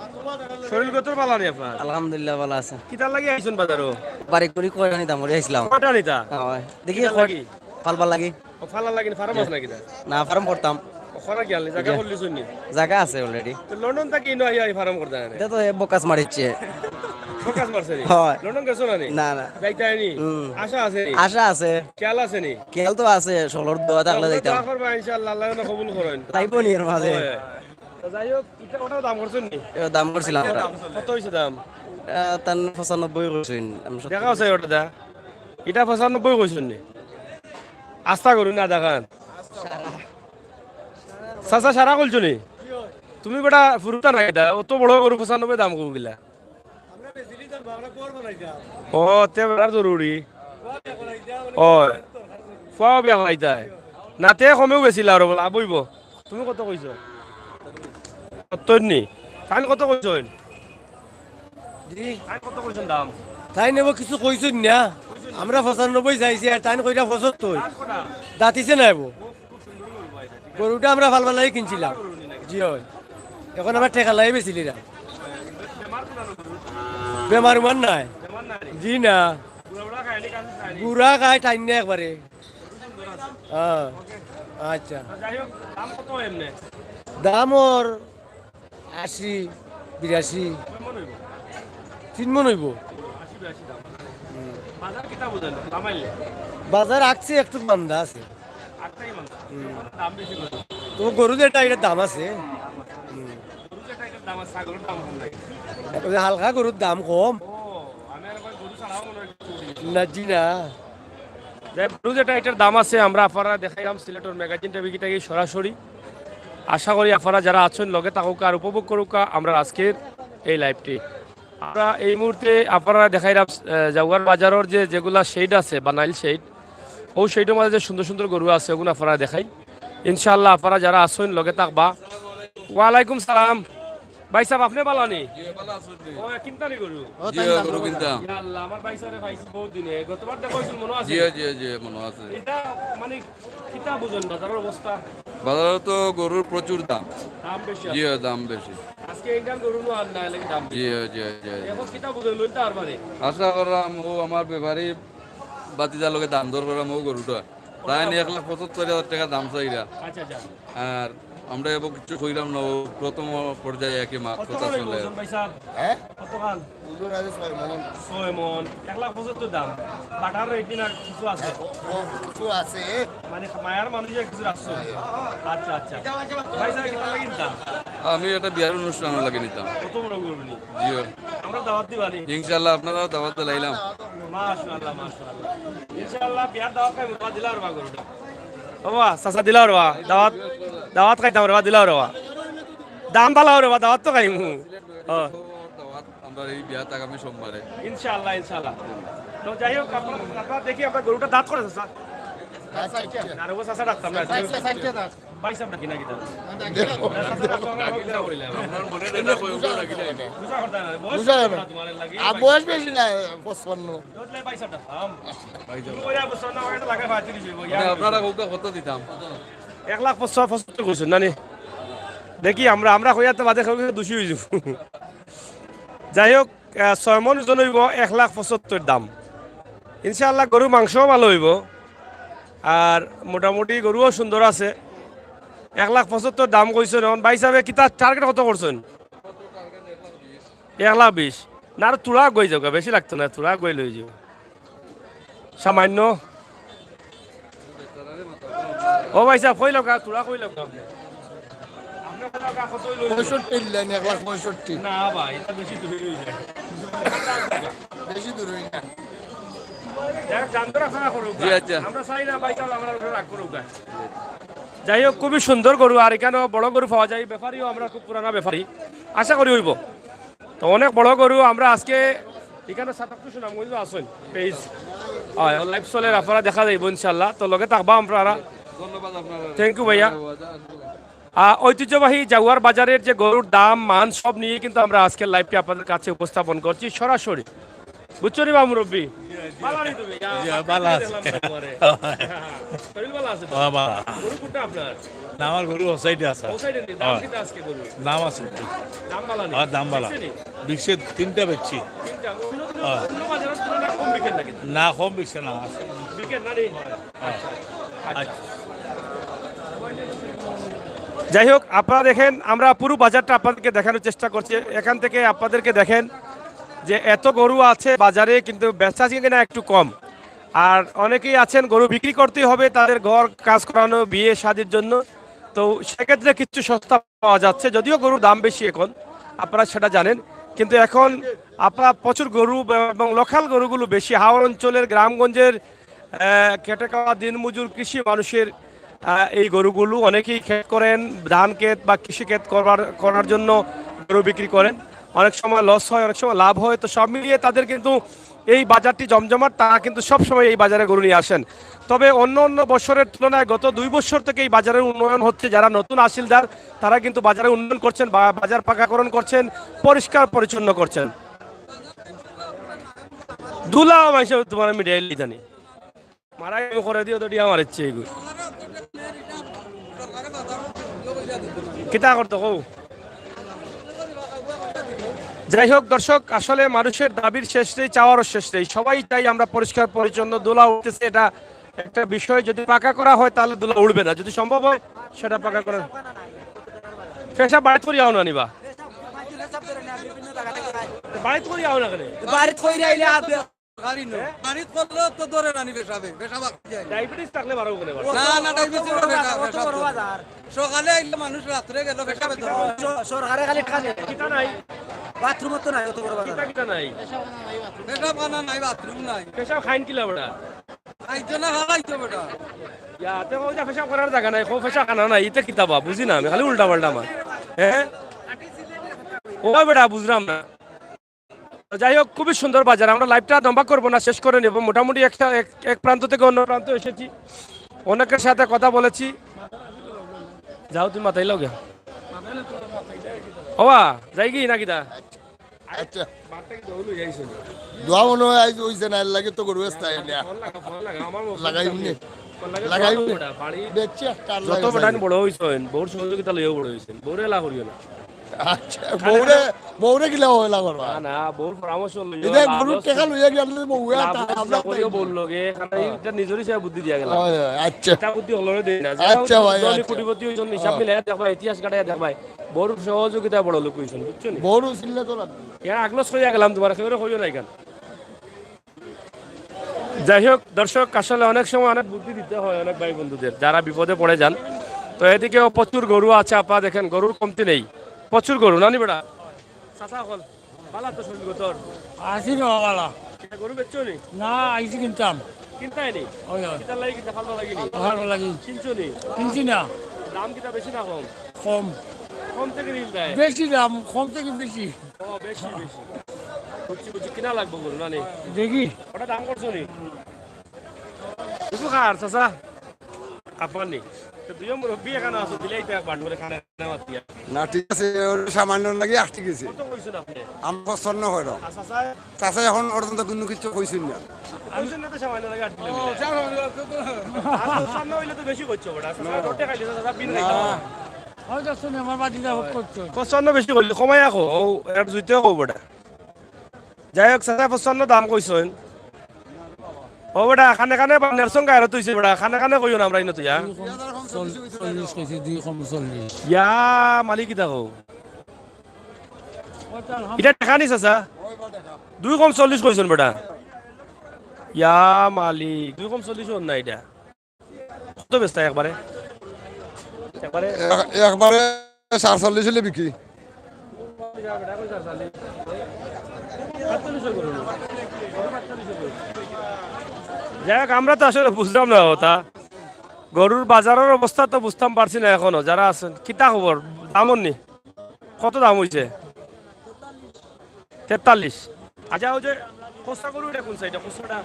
শরীর গতর বালা নি আপনার? আলহামদুলিল্লাহ, বালা আছে। কিতার লাগি আইছইন বাজারো? বাড়ি করি কয়টা নিতাম করি আইছিলাম। কয়টা নিতা? হ্যাঁ, হয়। দেখি কিতার কয়-, লাগি? ফালবার লাগি। ও, ফালার লাগি নি, ফার্ম আছে নাকি তা? না, ফার্ম করতাম। ও, করা গিয়া নি, জাগা জি। করলিছইন নি? জাগা আছে already। তো লন্ডন থাকি ইনো আইয়া এই ফার্ম করতা নি? এটা তো এ বোকাস মারিচ্ছে। বোকাস মারছে নি? হয়। লন্ডন গেছো না নি? না, না। যাইতায় নি? হুম। আশা আছে নি? আশা আছে। খেয়াল আছে নি? খেয়াল তো আছে, সলর দোয়া থাকলে যাইতাম। দোয়া করবা ইনশাআল্লাহ, আল্লাহ যেন কবুল করইন। তাইবো নি এর মাঝে। হয়, হয়। তো যাই হোক, ইটা ওটার দাম করছইন নি? এর দাম করছিলাম ওটা। কত অইছে দাম? আহ, তান পঁচানব্বই করছইন। আমি সত্তর দেখা আছে ওটা দা? ইটা পঁচানব্বই কইছইন নি? আস্তা গরু না দেখান? চাচা সারা কইছো নি? তুমি বেটা ফুরুতা নাই দা, অত বড় গরু পঁচানব্বই দাম কও কিলা? ও, তে বেটার জরুরি। ও, ফুয়াও বিয়া করাইতায়। না, তে কমেও বেচিলা আরো বলা, বইব। তুমি কত কইছো? সত্তর নি? তাইন কত কইছইন? জি। তাইন কত কইছইন দাম? তাইন এবো কিছু কইছইন না। আমরা পঁচানব্বই চাইছি, আর তাইন কইরা পঁচাত্তর। দাঁতিছে না এবো। গরুটা আমরা ফালবার লাগি কিনছিলাম। জি হয়। এখন আমরা টেকা লাগি বেচিলিরা। বেমার উমার নাই? জি না। গুড়া খায় টাইন না একবারে। হ্যাঁ। আচ্ছা। দাম ওর আশি, বিরাশি। তিন মন অইব। হুম। বাজার আজকে একটু মান্দা আছে। হুম। তো গরু যেটা, এটার দাম আছে। হুম। ওই যে হালকা গরুর দাম কম। না জি না। যাই হোক, গরু যেটা, এটার দাম আছে, আমরা আপনারারে দেখাইলাম সিলেটর ম্যাগাজিন টিভি থাকি সরাসরি। আশা করি আপনারা যারা আছইন লগে থাকউক্কা আর উপভোগ করউক্কা আমরার আজকের এই লাইভটি। আমরা এই মুহূর্তে আপনারারে দেখাইলাম, আহ, জাউয়ার বাজারর যে যেগুলা শেড আছে, বানাইল শেড, অউ শেডর মাঝে যে সুন্দর সুন্দর গরু আছে, অগুন আপনারারে দেখাই। ইনশাআল্লাহ আপনারা যারা আছইন লগে থাকবা। ওয়ালাইকুম সালাম। ভাইসাব, আপনে বালা নি? জি, বালা আছইন নি? ও, কিনতা নি গরু? জি, গরু কিনতাম। ইয়া আল্লাহ, আমার ভাইসাবরে পাইছি বউত দিনে। গতবার দেখা অইছিল, মনো আছে? জি, জি, জি, মনো আছে। ইটা মানে কিতা বুঝইন বাজারর অবস্থা? বাজারো তো গরুর প্রচুর দাম। দাম বেশি জি, আছে। দাম বেশি। আজকে ইন্ডিয়ান গরু নো আর না, এর লাগি দাম বেশি। জি, জি, জি, জি। এখন কিতা বুঝইন, লইন তো আর মানে? আশা করলাম অউ আমার ব্যাপারী ভাতিজার লগে দাম দর করলাম অউ গরুটা। তাইন এক লাখ পঁচাত্তর হাজার টেকা দাম চাইরা। আচ্ছা, আচ্ছা। আর আমরা এবো কিচ্ছু কইলাম না, অউ প্রথম পর্যায়ে আর কি মাত কথা চলে। কত খান অইব ওজন, ভাইসাব? হ্যাঁ? কত খান? ওজন আছে ছয় মন। ছয় মন, এক লাখ পঁচাত্তর দাম। বাটার রেট না কিছু আছে? ও, ও, কিছু আছে। মানে মায়ার মানুষ আর কিছু রাখছো? আচ্ছা, আচ্ছা। ভাইসাব, কিতার লাগি নিতা? আমি একটা বিয়ার অনুষ্ঠানর লাগি নিতাম। কত বড় করবি নি? জি। আমরা দাওয়াত দিবা নি? ইনশাআল্লাহ, আপনারাও দাওয়াত দিলাইলাম। মাশাআল্লাহ, মাশাআল্লাহ। ইনশাআল্লাহ, বিয়ার দাওয়াত খাইমু, দিলা আর বা গরুটা। ও বা, চাচা দিলা আর বা, দাওয়াত, দাওয়াত খাইতাম আর বা, দিলা আর বা। দাম বালা আর বা, দাওয়াত তো খাইমু। ও। দাওয়াত, আমরা এই বিয়াত আগামী সোমবারে। ইনশাআল্লাহ, ইনশাআল্লাহ। তো যাই হোক, আপনারা, আপনারা দেখি, আপনার গরুটা দাঁত করে, চাচা। আর ও চাচা ডাকতাম না। ভাইসাব ডাকি না কিতা? দেখো। বুঝা কথা না, বয়স বুঝা যাবে। না তোমার লাগি। আর বয়স বেশি না, পঁচপান্ন। তাহলে ভাইসাব ডাকতাম। মানে আপনারা কত, কত দিতাম? এক লাখ পঁচাত্তর কইছইন, না নি? দেখি আমরা, আমরা কইয়া তো বাদে কেউ দুষি অইযিবো। যাই হোক, আহ, ছয় মন ওজন অইবো, এক লাখ পঁচাত্তর দাম। ইনশাআল্লাহ গরুর মাংসও ভালা অইবো, আর মোটামুটি গরুও সুন্দর আছে। এক লাখ পঁচাত্তর দাম কইছইন, এখন ভাইসাবে কিতা টার্গেট কত করছইন? এক লাখ বিশ। না, আর থুড়া আগুয়াই যাউক্কা, বেশি লাগতো না, থুড়া আগুয়াইলে অইযিবো। সামান্য। ও ভাইসাব, কইলাউক্কা, থুড়া কইলাউক্কা। পঁয়ষট্টি লাইন, এক লাখ পঁয়ষট্টি। না ভাই, ইটা বেশি দূর অই যায়। বেশি দূর অই যায়। যাই হোক, দাম দর আপনারা করুক। জি, আচ্ছা। আমরা চাই না ভাই, তাহলে আমরা রাগ করুক। যাই হোক, খুবই সুন্দর গরু, আর এখানেও বড় গরু পাওয়া যায়। ব্যাপারীও আমরা খুব পুরানা ব্যাপারী, আশা করি অইবো। তো অনেক বড় গরু আমরা আজকে এখানে সাতাত্তর সুনামগঞ্জ আছেন পেজ, হয়, লাইভ চলের, আপনারা দেখা যাইব ইনশাল্লাহ। তো লগে থাকবা আপনারা। ধন্যবাদ আপনারা। Thank you ভাইয়া। আহ, ঐতিহ্যবাহী জাগুয়ার বাজারের যে গরুর দাম, মান, সব নিয়ে কিন্তু আমরা আজকের লাইভটি আপনাদের কাছে উপস্থাপন করছি সরাসরি। বুঝছো নি বা মুরব্বী? ভালা নি তুমি? জি, ভালা আছি। দেখলাম না তোমারে। শরীর ভালা আছে তো? হ্যাঁ, ভালা। গরু কোনটা আপনার? না, আমার গরু ও সাইডে আছে। ও সাইডে নি? দাম হ্যাঁ। কিতা আজকে গরু? দাম আছে। দাম ভালা নি? হ্যাঁ, দাম ভালা। বেচছে নি? বিকছে, তিনটা বেচছি। তিনটা? অন্য দিন হ্যাঁ। অন্য বাজারের তুলনায় কম বিকেন নাকি? না, কম বিকছে না। বিকেন না নি? হ্যাঁ। আচ্ছা। যাই হোক, আপনারা দেখেন, আমরা পুরো বাজারটা আপনাদেরকে দেখানোর চেষ্টা করছি। এখান থেকে আপনাদেরকে দেখেন যে এত গরু আছে বাজারে, কিন্তু বেচা কিনা একটু কম। আর অনেকেই আছেন গরু বিক্রি করতেই হবে তাদের ঘর কাজ করানো, বিয়ে শাদির জন্য, তো সেক্ষেত্রে কিছু সস্তা পাওয়া যাচ্ছে, যদিও গরুর দাম বেশি এখন, আপনারা সেটা জানেন। কিন্তু এখন আপনারা প্রচুর গরু এবং লোকাল গরুগুলো বেশি, হাওর অঞ্চলের গ্রামগঞ্জের আহ, খেটে খাওয়া দিনমজুর কৃষি মানুষের, আহ, এই গরুগুলো অনেকেই ক্ষেত করেন, ধান ক্ষেত বা কৃষি ক্ষেত করার করার জন্য গরু বিক্রি করেন। অনেক সময় লস হয়, অনেক সময় লাভ হয়। তো সব মিলিয়ে তাদের কিন্তু এই বাজারটি জমজমাট, তারা কিন্তু সব সময় এই বাজারে গরু নিয়ে আসেন। তবে অন্য অন্য বছরের তুলনায় গত দুই বছর থেকে এই বাজারের উন্নয়ন হচ্ছে। যারা নতুন আসিলদার, তারা কিন্তু বাজারে উন্নয়ন করছেন, বা বাজার পাকাকরণ করছেন, পরিষ্কার পরিচ্ছন্ন করছেন। দুলাও মাইসে তোমার মিডিয়ায় জানি মারাই করে দিও তো ডিয়া মারিচ্ছে এগু। কিতা করতো কও? যাই হোক দর্শক, আসলে মানুষের দাবির শেষ নেই, চাওয়ারও শেষ নেই। সবাই চাই আমরা পরিষ্কার পরিচ্ছন্ন, ধুলা উঠতেছে, এটা একটা বিষয়। যদি পাকা করা হয় তাহলে ধুলা উঠবে না, যদি সম্ভব হয় সেটা পাকা করা। পেশাব বাড়িত করি আও না নিবা? বাড়িত করি আও না কেনে? বাড়িত করি আইলে আর গাড়ি নো। বাড়িত করলে তো ধরে রানি পেশাবে, পেশাব আটকে যায়। ডায়াবেটিস থাকলে বারো গুণে বাড়ে। না, না, ডায়াবেটিস না, পেশাব, পেশাব। সকালে আইলে মানুষ রাত্রে গেল পেশাবে ধরে। স-, সরকারে খালি টানে। কিতা নাই? বাথরুম তো নাই অত বড় বাজার। কিতা কিতা নাই? পেশাব খানা নাই, বাথরুম নাই। পেশাব খাইন কিলা বেটা? খাইতো না, খাওয়াইতো বেটা। ইয়া, তে কও যে পেশাব করার জাগা নাই, কও পেশাব খানা নাই, ইতে কিতা বা? বুঝি না আমি, খালি উল্টা পাল্টা মাত। হ্যাঁ? ও বেটা, বুঝলাম না। তো যাই হোক, খুবই সুন্দর বাজার। আমরা লাইভটা লম্বা করবো না, শেষ করে নেব। মোটামুটি একটা এক, এক প্রান্ত থেকে অন্য প্রান্ত এসেছি, অনেকের সাথে কথা বলেছি। যাও, তুমি মাতাই লও গিয়া। ওবা, যাই কি না কিতা? আচ্ছা। দোয়া মনে হয় আইজ অইছে না, এর লাগি তো গরু বেচতা আইলা। ফোন লাগা, ফোন লাগা, আমার মোবাইল লাগাই নি। ফোন লাগা, লাগাই ফোন নি। লাগা, বাড়ি। দেখছি একটা আর যত লাগাই বেটাইন যাই। বড় হইছইন, বউর সহযোগিতা লইয়া বড় হইছইন। বউরে এলা করিও না। আচ্ছা, বউরে, বউরে কিলা অবহেলা করবা? না, না, বউর পরামর্শ লইও, এটা লাভ গরুর লস টেকা লইয়া গেলে বউয়ে লাভ আর লস আমরা করিও তাই। বউর লগে, কারণ হ্যাঁ। এটা নিজেরই সে বুদ্ধি দিয়া গেলাম। হয়, হয়, আচ্ছা। এটা বুদ্ধি হলরে দেই না। আচ্ছা ভাই, ধনী আচ্ছা। কোটিপতি হইছইন, হিসাব হ্যাঁ। মিলাইয়া দেখবা, ইতিহাস কাটাইয়া দেখবা। বউর সহযোগিতায় বড় লোক হইছইন, বুঝছো নি? বউর উচিল্লা তো লাগবে। এর আগলস কইয়া গেলাম তোমার, কেউরে কইও না এখান। যাই হোক দর্শক, আসলে অনেক সময় অনেক বুদ্ধি দিতে হয় অনেক ভাই বন্ধুদের, যারা বিপদে পড়ে যান। তো এদিকেও প্রচুর গরু আছে, আপনারা দেখেন গরুর কমতি নেই, প্রচুর গরু। নানি বেটা, চাচা অকল, ভালা তো শরীর গতর? আছি না ভালা। এটা গরু বেচছো নি? না, আইছি কিনতাম। কিনতায় নি? ওই, ওই। কিতার লাগি কিনতা, ফালবা লাগি নি? ফালবা লাগি। কিনছো নি? কিনছি না। দাম কিতা বেশি না কম? কম। কম থেকে নিল দেয়? বেশি দাম, কম থেকে বেশি। ও, বেশি, বেশি। বুঝছি, বুঝছি, কিনা লাগবো গরু, না নি? দেখি। ওটা দাম করছো নি? বুঝু খার, চাচা? আপনার নি? তো দুইও মুরব্বি এখানে আছো, দিলে এটা বাট করে খানে না মাতিয়া। না, ঠিক আছে, ওর সামান্য লাগি আটকে গেছে। কত কইছেন আপনি? আমরা পছন্দ হইল। আর চাচা? চাচা এখন পর্যন্ত কোনো কিছু কইছেন না। কইছেন না তো সামান্য লাগি আটকে গেছে। আর পছন্দ হইলে তো বেশি করছো, বেটা। চাচা, রোটে খাইলে তো চাচা বিন খাইতে না। হয়। হয়, দেখছো নি, আমার বাড়িতে ভোগ করছো। পছন্দ বেশি করলে কমাই রাখো, ও, এর জুইতে কো, বেটা। যাই হোক, চাচা পছন্দ দাম কইছইন। ও বেটা, খানে খানে বান্নার সঙ্গে আর তুইছে বেটা, খানে খানে কইও না আমরা ইনো তুই, হ্যাঁ? দুই কম চল-, চল্লিশ কইছে, দুই কম চল্লিশ। ইয়া, মালিক কিতা কও? ইটা টেকা নি চাচা? দুই কম চল্লিশ কইছইন বেটা। ইয়া মালিক, দুই কম চল্লিশ অর না ইটা। কত বেচতা একবারে? একবারে? এক-, একবারে সাতচল্লিশ হইলে বিক্রি। যাই হোক, আমরা তো আসলে বুঝলাম না কথা। গরুর বাজারের অবস্থা তো বুঝতাম পারছি না এখনো। যারা আছেন, কিতা খবর? দাম নি? কত দাম হইছে? তেতাল্লিশ। আচ্ছা, ওই যে খোসা গরু, এটা কোন সাইডটা? খোসাটা?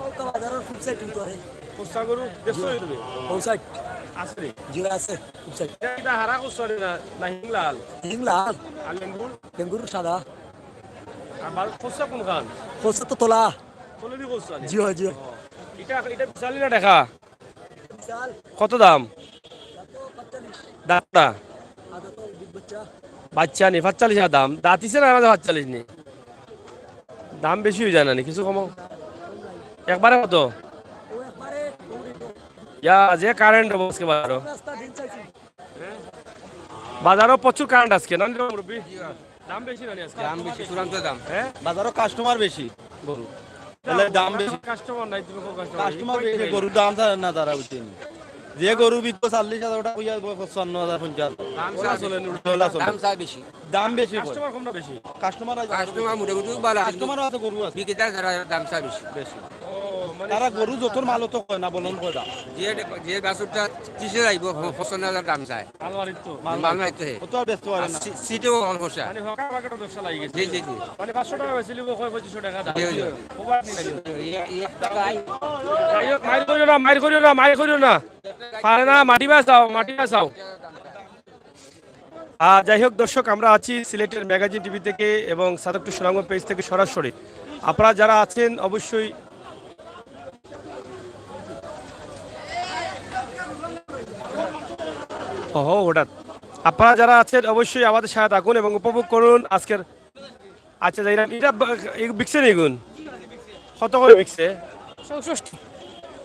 ওটা বাজারের খুব সাইড কিন্তু আরে। খোসা গরু দেখছো নি তুমি? কোন সাইড? আছে রে। জি, আছে। খুব সাইড। এটা, এটা হারা খোসা রে না, না হিংলাল? হিংলাল। আর লেঙ্গুর? লেঙ্গুর সাদা। আর বাল-, খোসা কোনখান? খোসা তো তোলা। তোলে দি খোসা নি? জি হয়, জি হয়। ও, এটা, এটা বিশালি না দেখা? কত দাম? দামটা? বাচ্চা নি, পাঁচচল্লিশ হাজার দাম। দাঁতিছে না, না, পাঁচচল্লিশ নি। দাম বেশি হয়ে যায় না নি, কিছু কমো। একবারে কত? ইয়া, যে কারেন্ট অবস্থা বাজারও। বাজারও প্রচুর কারেন্ট আজকে, না নি মুরব্বি? দাম বেশি না নি আজকে? দাম বেশি, চূড়ান্ত দাম। হ্যাঁ? বাজারও কাস্টমার বেশি গরু। তাহলে দাম বেশি। কাস্টমার নাই, তুমি কোন কাস্টমার? কাস্টমার বেশি, গরুর দাম জানে না তারা, বুঝছেন? যে গরু বিকবো চল্লিশ হাজার টাকা, কইয়া পঞ্চান্ন হাজার, পঞ্চাশ। দাম চা চলে নি, দাম চা বেশি। দাম বেশি কয়। কাস্টমার কম না বেশি? কাস্টমার আছে। কাস্টমার মোটামুটি ভালো আছে, কাস্টমারও আছে, গরু আছে। বিক্রেতা যারা, দাম চা বেশি। বেশি। ও, মানে তারা গরু যত মাল তো কয় না, বলন কয় দাম। যে, যে বাছুরটা ত্রিশে যাইব, পঞ্চান্ন হাজার দাম চায়। মাল মারিত তো। মাল মারিত তো। ও তো আর বেচতে পারে আর না। সি-, সিটেও সমস্যা। মানে হকার বাকেটও ব্যবসা লাগি গেছে। জি, জি, জি। মানে পাঁচশো টাকা বেশি লিব, কয় পঁচিশশো টাকা দাম। জি, জি। ওভার নিয়ে নিব। যাই হোক, মাইর করিও না, মাইর করিও না, মাইর করিও না। পারে না, মাটি বাঁচাও, মাটি বাঁচাও। আহ, যাই হোক দর্শক, আমরা আছি সিলেটের ম্যাগাজিন টিভি থেকে এবং সাদেক টু সুনামগঞ্জ পেজ থেকে সরাসরি। আপনারা যারা আছেন অবশ্যই, ওহো, হঠাৎ। আপনারা যারা আছেন অবশ্যই আমাদের সাথে থাকুন এবং উপভোগ করুন আজকের। আচ্ছা, যাই না, এটা বা-, এই বিকছে নি গুণ? কত করে বিকছে? চৌষট্টি।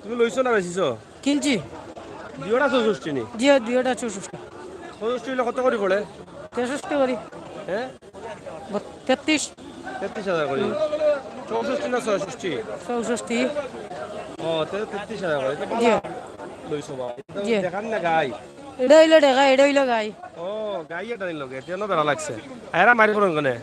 তুমি লইছো না বেচিছো? কিনছি। দুইওটা চৌষট্টি নি? জি, দুইওটা চৌষট্টি। চৌষট্টি হইলে কত করে পড়ে? তেষট্টি করি। হ্যাঁ? বত-, তেত্রিশ। তেত্রিশ হাজার করি। চৌষট্টি না ছয়ষট্টি? চৌষট্টি। ও, তে তেত্রিশ হাজার করি। জি। লইছো বাবা। এটা তো জি। দেখান না গাই। এটা হইলো দেখা, এটা হইলো গাই। ও, গাই এটা নিল গে, তেনো ধরা লাগছে। এরা মারি পড়ুন কোনে?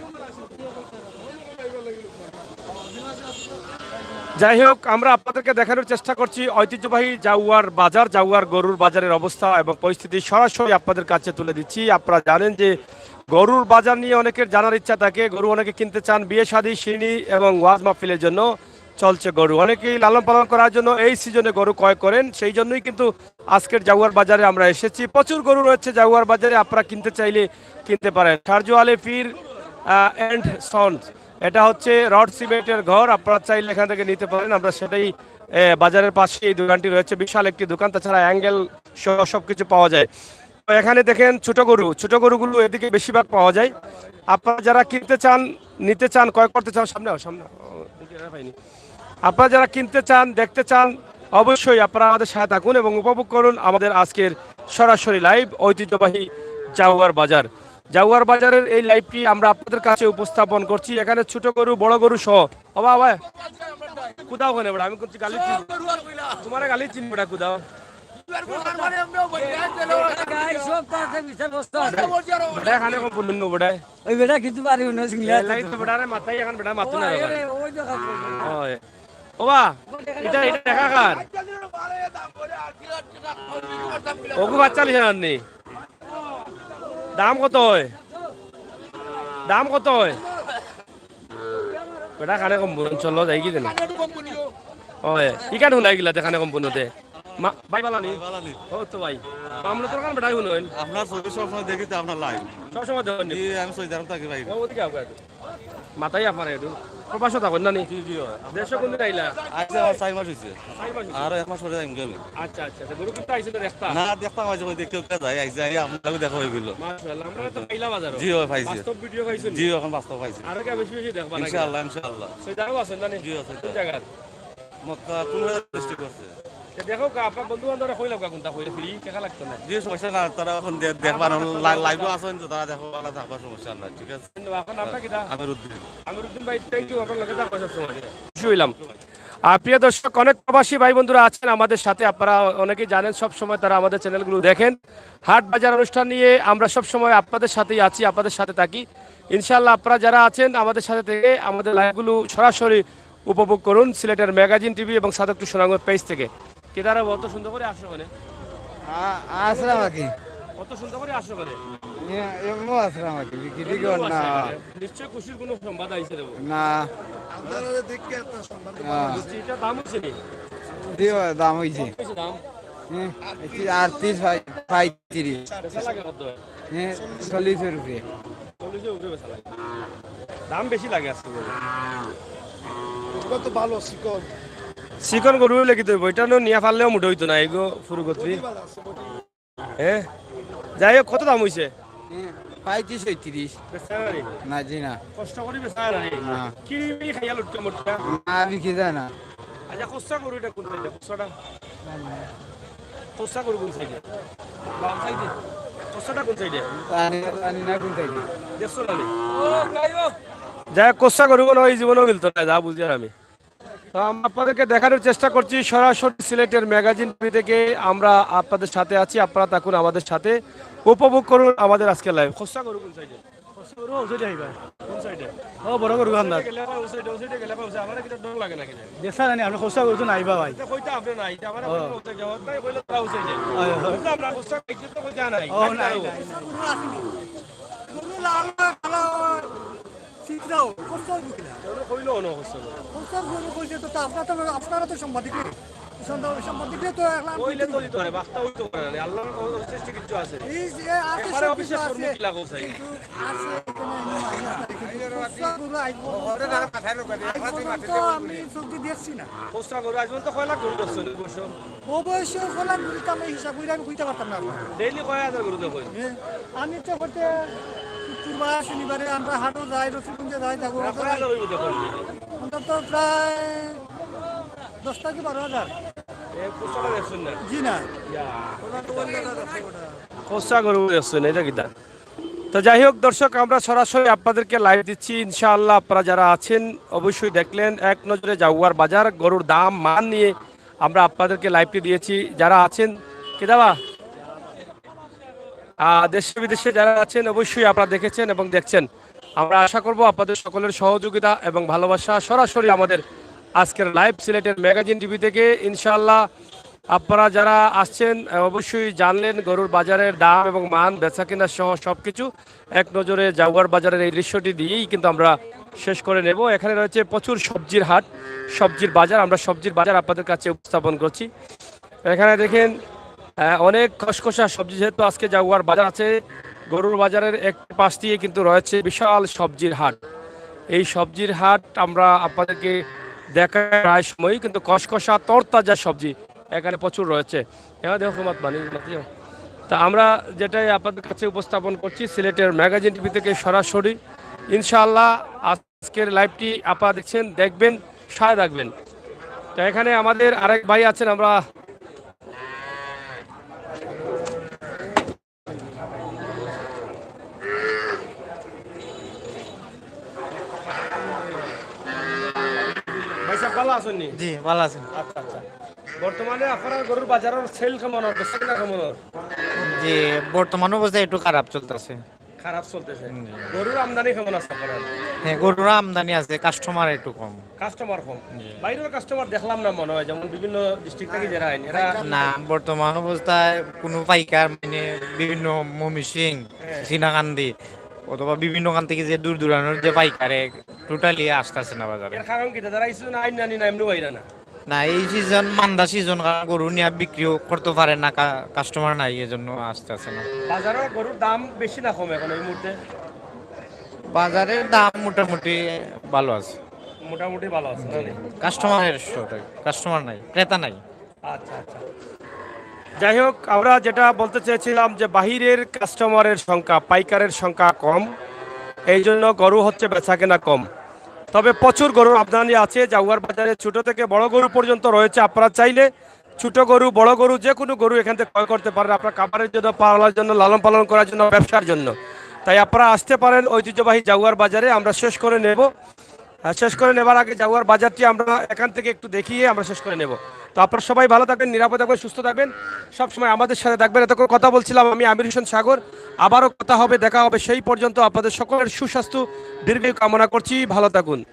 যাই হোক, আমরা আপনাদেরকে দেখানোর চেষ্টা করছি ঐতিহ্যবাহী জাউয়ার বাজার, জাউয়ার গরুর বাজারের অবস্থা এবং পরিস্থিতি সরাসরি আপনাদের কাছে তুলে দিচ্ছি। আপনারা জানেন যে গরুর বাজার নিয়ে অনেকের জানার ইচ্ছা থাকে, গরু অনেকে কিনতে চান বিয়ে শাদী, শিন্নি এবং ওয়াজ মাহফিলের জন্য চলছে গরু। অনেকেই লালন পালন করার জন্য এই সিজনে গরু ক্রয় করেন, সেই জন্যই কিন্তু আজকের জাউয়ার বাজারে আমরা এসেছি। প্রচুর গরু রয়েছে জাউয়ার বাজারে, আপনারা কিনতে চাইলে কিনতে পারেন। শারজু আলী ফির, আহ, and Sons, এটা হচ্ছে রড সিমেন্টের ঘর, আপনারা চাইলে এখান থেকে নিতে পারেন। আমরা সেটাই, এ, বাজারের পাশে এই দোকানটি রয়েছে, বিশাল একটি দোকান, তাছাড়া অ্যাঙ্গেল সহ সবকিছু পাওয়া যায়। তো এখানে দেখেন ছোট গরু, ছোট গরুগুলো এদিকে বেশিরভাগ পাওয়া যায়। আপনারা যারা কিনতে চান, নিতে চান, ক্রয় করতে চান, সামনে আও, সামনে আও। ও, এদিকে এরা পাইনি। আপনারা যারা কিনতে চান, দেখতে চান, অবশ্যই আপনারা আমাদের সাথে থাকুন এবং উপভোগ করুন আমাদের আজকের সরাসরি লাইভ ঐতিহ্যবাহী জাউয়ার বাজার। জাউয়ার বাজারের এই লাইভটি আমরা আপনাদের কাছে উপস্থাপন করছি। এখানে ছোট গরু, বড় গরু সহ। ও বাবা, কোথাও ওখানে বেটা, আমি করছি গালি চিনি। তোমার গালি চিনি বেটা, কোথাও। বেটা এখানে কম পড়লেন গো বেটায়। ওই বেটা কিন্তু পারি না, সিংলা এ, লাই তো বেটারে মাথায় এখন বেটা মাথা না ওই, ওই, ওই দেখা যায়। ওই। ও বা, এটা, এটা দেখা কার? ওগু বাচ্চা লিখে আননি। দাম কত হয়? দাম কত হয়? বেটা কানে কম বলুন, চলো যাই কি জানি। ওই, ইকান হুনাই গিলা তে কানে কম বলুন তে। মা-, ভাই বালানি? ভাই বালানি। ও তো ভাই। মামলা তোর কান বেটাই হুনইন। আপনার ছবি সবসময় দেখি তো আপনার লাইভ। সবসময় দেখেন নি? জি, আমি সৌদি আরব থাকি ভাই। ও, ওদিকে আগে। মাথায় আপনার একটু। প্রবাসে থাকেন না নি? জি, জি, হয়। দেশে কোন দিন আইলা? আচ্ছা, আমার চার মাস হইছে। চার মাস হইছে? আরো এক মাস পরে যাইমু গেলে। আচ্ছা, আচ্ছা, আচ্ছা। গরু কিনতে আইছেন তো দেখতা? না, দেখতাম আইছে, ওই দেখতে ওকে যাই, আইছে, আই আপনার লগে দেখা হয়ে গেল। মাশাআল্লাহ, আমরা তো পাইলা বাজারও। জি, হয়, পাইছি। বাস্তব ভিডিও পাইছেন? জি, এখন বাস্তব পাইছি। আর কে বেশি বেশি দেখবা নাকি? ইনশাআল্লাহ, ইনশাআল্লাহ। সৌদি আরব আছেন না নি? জি, আছে। কোন জায়গার? মক্কা পনেরো ডিস্ট্রিক্ট করছে। তো দেখো কা, আপনার বন্ধু বান্ধবরা কইলাম কা কোনটা কইলে ফ্রি, টাকা লাগতো না। জি, সমস্যা না, তারা এখন দে-, দেখবা না, লা-, লাইভও আছেন তো, তারা দেখো, আলাদা থাকবা, সমস্যা না, ঠিক আছে? ধন্যবাদ। এখন আপনার কি দা? আমিরুদ্দিন। আমিরুদ্দিন ভাই, thank you, আপনার লগে থাকবো সবসময়। খুশি হইলাম। আহ, প্রিয় দর্শক, অনেক প্রবাসী ভাই বন্ধুরা আছেন আমাদের সাথে, আপনারা অনেকেই জানেন, সব সময় তারা আমাদের চ্যানেলগুলো দেখেন। হাট বাজার অনুষ্ঠান নিয়ে আমরা সব সময় আপনাদের সাথেই আছি, আপনাদের সাথে থাকি। ইনশাআল্লাহ, আপনারা যারা আছেন আমাদের সাথে থেকে আমাদের লাইভগুলো সরাসরি উপভোগ করুন সিলেটের ম্যাগাজিন টিভি এবং সাদেক টু সুনামগঞ্জ পেজ থেকে। কিতারা অত সুন্দর করে আসো মানে? আ- আসলাম আর কি। অত সুন্দর করে আসো মানে? এ- এমনও আসলাম আর কি, বিক্রি টিক্রি কর না। নিশ্চয় খুশির কোনো সংবাদ আইছে দেবো। না। আপনারা দেখে একটা সম্মান হ্যাঁ। এটা দাম হচ্ছে নি? জি ভাই, দাম হয়েছে। বেশি দাম। হ্যাঁ, এই যে আটত্রিশ ভাই, পঁয়ত্রিশ। বেচা লাগে কত? হ্যাঁ, চল্লিশ রুপিয়া। চল্লিশের উপরে বেচা লাগে। দাম বেশি লাগে আজকে। এগুলো তো ভালো শিকড়। চিকন গরু হইলে কি হইব? এটা নিয়ে পারলেও মোটা হইতো না, এগো ফুরু গত্রি। ভালো আছে, মোটামুটি। হ্যাঁ, যাই হোক, কত দাম হইছে? হ্যাঁ, পঁয়ত্রিশ ছয়ত্রিশ। বেচা না রে? না জি না। কষ্ট করি বেচা না রে? না। কি রে, খাইয়া লুটতে মোটা? না, বিক্রি যায় না। আচ্ছা, খোসা গরু এটা কোন সাইডে? খোসাটা? খোসা গরু কোন সাইডে? বাম সাইডে। খোসাটা কোন সাইডে? জানি জানি না কোন সাইডে। দেখছো না রে? যাই হোক, খোসা গরু মনে হয় এই জীবনেও মিলতো না, যা বুঝি আর আমি। তো আমরা আপনাদেরকে দেখানোর চেষ্টা করছি সরাসরি সিলেটের ম্যাগাজিন টিভি থেকে। আমরা আপনাদের সাথে আছি, আপনারা থাকুন আমাদের সাথে, উপভোগ করুন আমাদের আজকের লাইভ। খোসা গরু কোন সাইডে? খোসা গরু ও সাইডে আইবা। কোন সাইডে? ও বড় গরু খান্দার। গেলে আবার ওই সাইডে, ওই সাইডে গেলে আবার ওই সাইডে। আমার কিন্তু ডর লাগে না কেন? দেখছা জানি আপনি খোসা গরু তো নাইবা ভাই। এটা কইতে আপনি নাই, এটা আমার ও। কোনো মতে যাওয়ার নাই, কইলে তারা ওই সাইডে। হয়, হয়। বুঝলাম না, খোসা গরু তো কই জানা নাই। ও নাই, নাই। গরু লাল হয়, কালা হয়, চিত্রাও, খোসা গরু কিনা? ওরা কইলো না খোসা গরু। খোসা গরু কইছে তো, তো আপনারা তো, আপনারা তো সাংবাদিক রে। সাংবাদিক রে তো এখন কইলে তো দিতে হয়, বাস্তা হইতে পারে না। আল্লাহর কোনো সৃষ্টি কিচ্ছু আছে। এই যে আছে এবারে সব অফিসে কিছু করবো আছে। কি লাগো চাই? কিন্তু আছে এখানে এমনি মানুষ আছে। কিন্তু খোসা গরু আইব। আইব তো আমি চোখে দেখছি না। খোসা গরু আজ পর্যন্ত কয় লাখ গরু ধরছে এই বছর? অবশ্য খোলা গরু তো আমি হিসাব করে আমি কইতে পারতাম না আপনার। ডেইলি কয় হাজার গরু দেখো? আমি তো করতে শুক্রবার শনিবারে আমরা হাটও যাই, রসুলগঞ্জে যাই, যাবো কয় হাজার গরু দেখো? অন্তত প্রায় দশ থেকে বারো হাজার। এই খোসাটা দেখছেন না? জি না। খোসা গরু দেখছেন, এটা কিতা? তো যাই হোক দর্শক, আমরা সরাসরি আপনাদেরকে লাইভ দিচ্ছি। ইনশাআল্লাহ আপনারা যারা আছেন অবশ্যই দেখলেন এক নজরে জাউয়ার বাজার, গরুর দাম মান নিয়ে আমরা আপনাদেরকে লাইভটি দিয়েছি। যারা আছেন, কে দাবা? আহ, দেশে বিদেশে যারা আছেন অবশ্যই আপনারা দেখেছেন এবং দেখছেন। আমরা আশা করব আপনাদের সকলের সহযোগিতা এবং ভালোবাসা। সরাসরি আমাদের আজকের লাইভ সিলেটের ম্যাগাজিন টিভি থেকে ইনশাআল্লাহ আপনারা যারা আসছেন, আহ, অবশ্যই জানলেন গরুর বাজারের দাম এবং মান, বেচা কিনা সহ সবকিছু। এক নজরে জাউয়ার বাজারের এই দৃশ্যটি দিয়েই কিন্তু আমরা শেষ করে নেব। এখানে রয়েছে প্রচুর সবজির হাট, সবজির বাজার। আমরা সবজির বাজার আপনাদের কাছে উপস্থাপন করছি। এখানে দেখেন, আহ, অনেক খসখসা সবজি, যেহেতু আজকে জাউয়ার বাজার আছে, গরুর বাজারের এক পাশ দিয়ে কিন্তু রয়েছে বিশাল সবজির হাট। এই সবজির হাট আমরা আপনাদেরকে দেখাই প্রায় সময়ই, কিন্তু খসখসা তরতাজা সবজি এখানে প্রচুর রয়েছে। এখানে দেখো, মাত বানি, মাত দিও। তা আমরা যেটাই আপনাদের কাছে উপস্থাপন করছি সিলেটের ম্যাগাজিন টিভি থেকে সরাসরি। ইনশাআল্লাহ আজকের লাইভটি আপনারা দেখছেন, দেখবেন, সাথে থাকবেন। তো এখানে আমাদের আরেক ভাই আছেন, আমরা ভাই সাহেব ভালো আছেন নি? জি, ভালো আছেন। আচ্ছা আচ্ছা। বর্তমানে আপনার গরুর বাজারের সেল কেমন, বেচা কিনা কেমন? জি, বর্তমান অবস্থায় একটু খারাপ চলতেছে। খারাপ চলতেছে। জি। গরুর আমদানি কেমন আছে আপনার? হ্যাঁ, গরুর আমদানি আছে, কাস্টমার একটু কম। কাস্টমার কম। বাইরের কাস্টমার দেখলাম না মনে হয়, যেমন বিভিন্ন ডিস্ট্রিক্ট থেকে যারা আইন এরা। না, বর্তমান অবস্থায় কোনো পাইকার মানে বিভিন্ন মমিসিং, সিনাকান্দি অথবা বিভিন্ন খান থেকে যে দূর দূরানোর যে পাইকারে টোটালি আসতেছে না বাজারে। এর কারণ কি, যারা ইসু না আইন নানি না এমনি বাইরা না? না, এই সিজন মান্দা সিজন, কারণ গরু নিয়ে বিক্রিও করতে পারে না, কা- কাস্টমার নাই, এই জন্য আসতেছে না। বাজারে গরুর দাম বেশি না কম এখন এই মুহূর্তে? বাজারের দাম মোটামুটি ভালো আছে। মোটামুটি ভালো আছে না? কাস্টমারের শর্ট, কাস্টমার নাই, ক্রেতা নাই। আচ্ছা আচ্ছা। যাই হোক, আমরা যেটা বলতে চেয়েছিলাম যে বাহিরের কাস্টমারের সংখ্যা, পাইকারের সংখ্যা কম, এই জন্য গরু হচ্ছে বেচা কেনা কম। তবে প্রচুর গরুর আমদানি আছে জাউয়ার বাজারে, ছোট থেকে বড় গরু পর্যন্ত রয়েছে। আপনারা চাইলে ছোট গরু, বড় গরু, যে কোনো গরু এখান থেকে ক্রয় করতে পারেন আপনার খামারের জন্য, পালার জন্য, লালন পালন করার জন্য, ব্যবসার জন্য। তাই আপনারা আসতে পারেন ঐতিহ্যবাহী জাউয়ার বাজারে। আমরা শেষ করে নেব, আহ, শেষ করে নেবার আগে জাউয়ার বাজারটি আমরা এখান থেকে একটু দেখিয়ে আমরা শেষ করে নেব। তো আপনারা সবাই ভালো থাকবেন, নিরাপদ থাকবেন, সুস্থ থাকবেন, সবসময় আমাদের সাথে থাকবেন। এতক্ষণ কথা বলছিলাম আমি আমির হোসেন সাগর। আবারও কথা হবে, দেখা হবে। সেই পর্যন্ত আপনাদের সকলের সুস্বাস্থ্য, দীর্ঘায়ু কামনা করছি। ভালো থাকুন।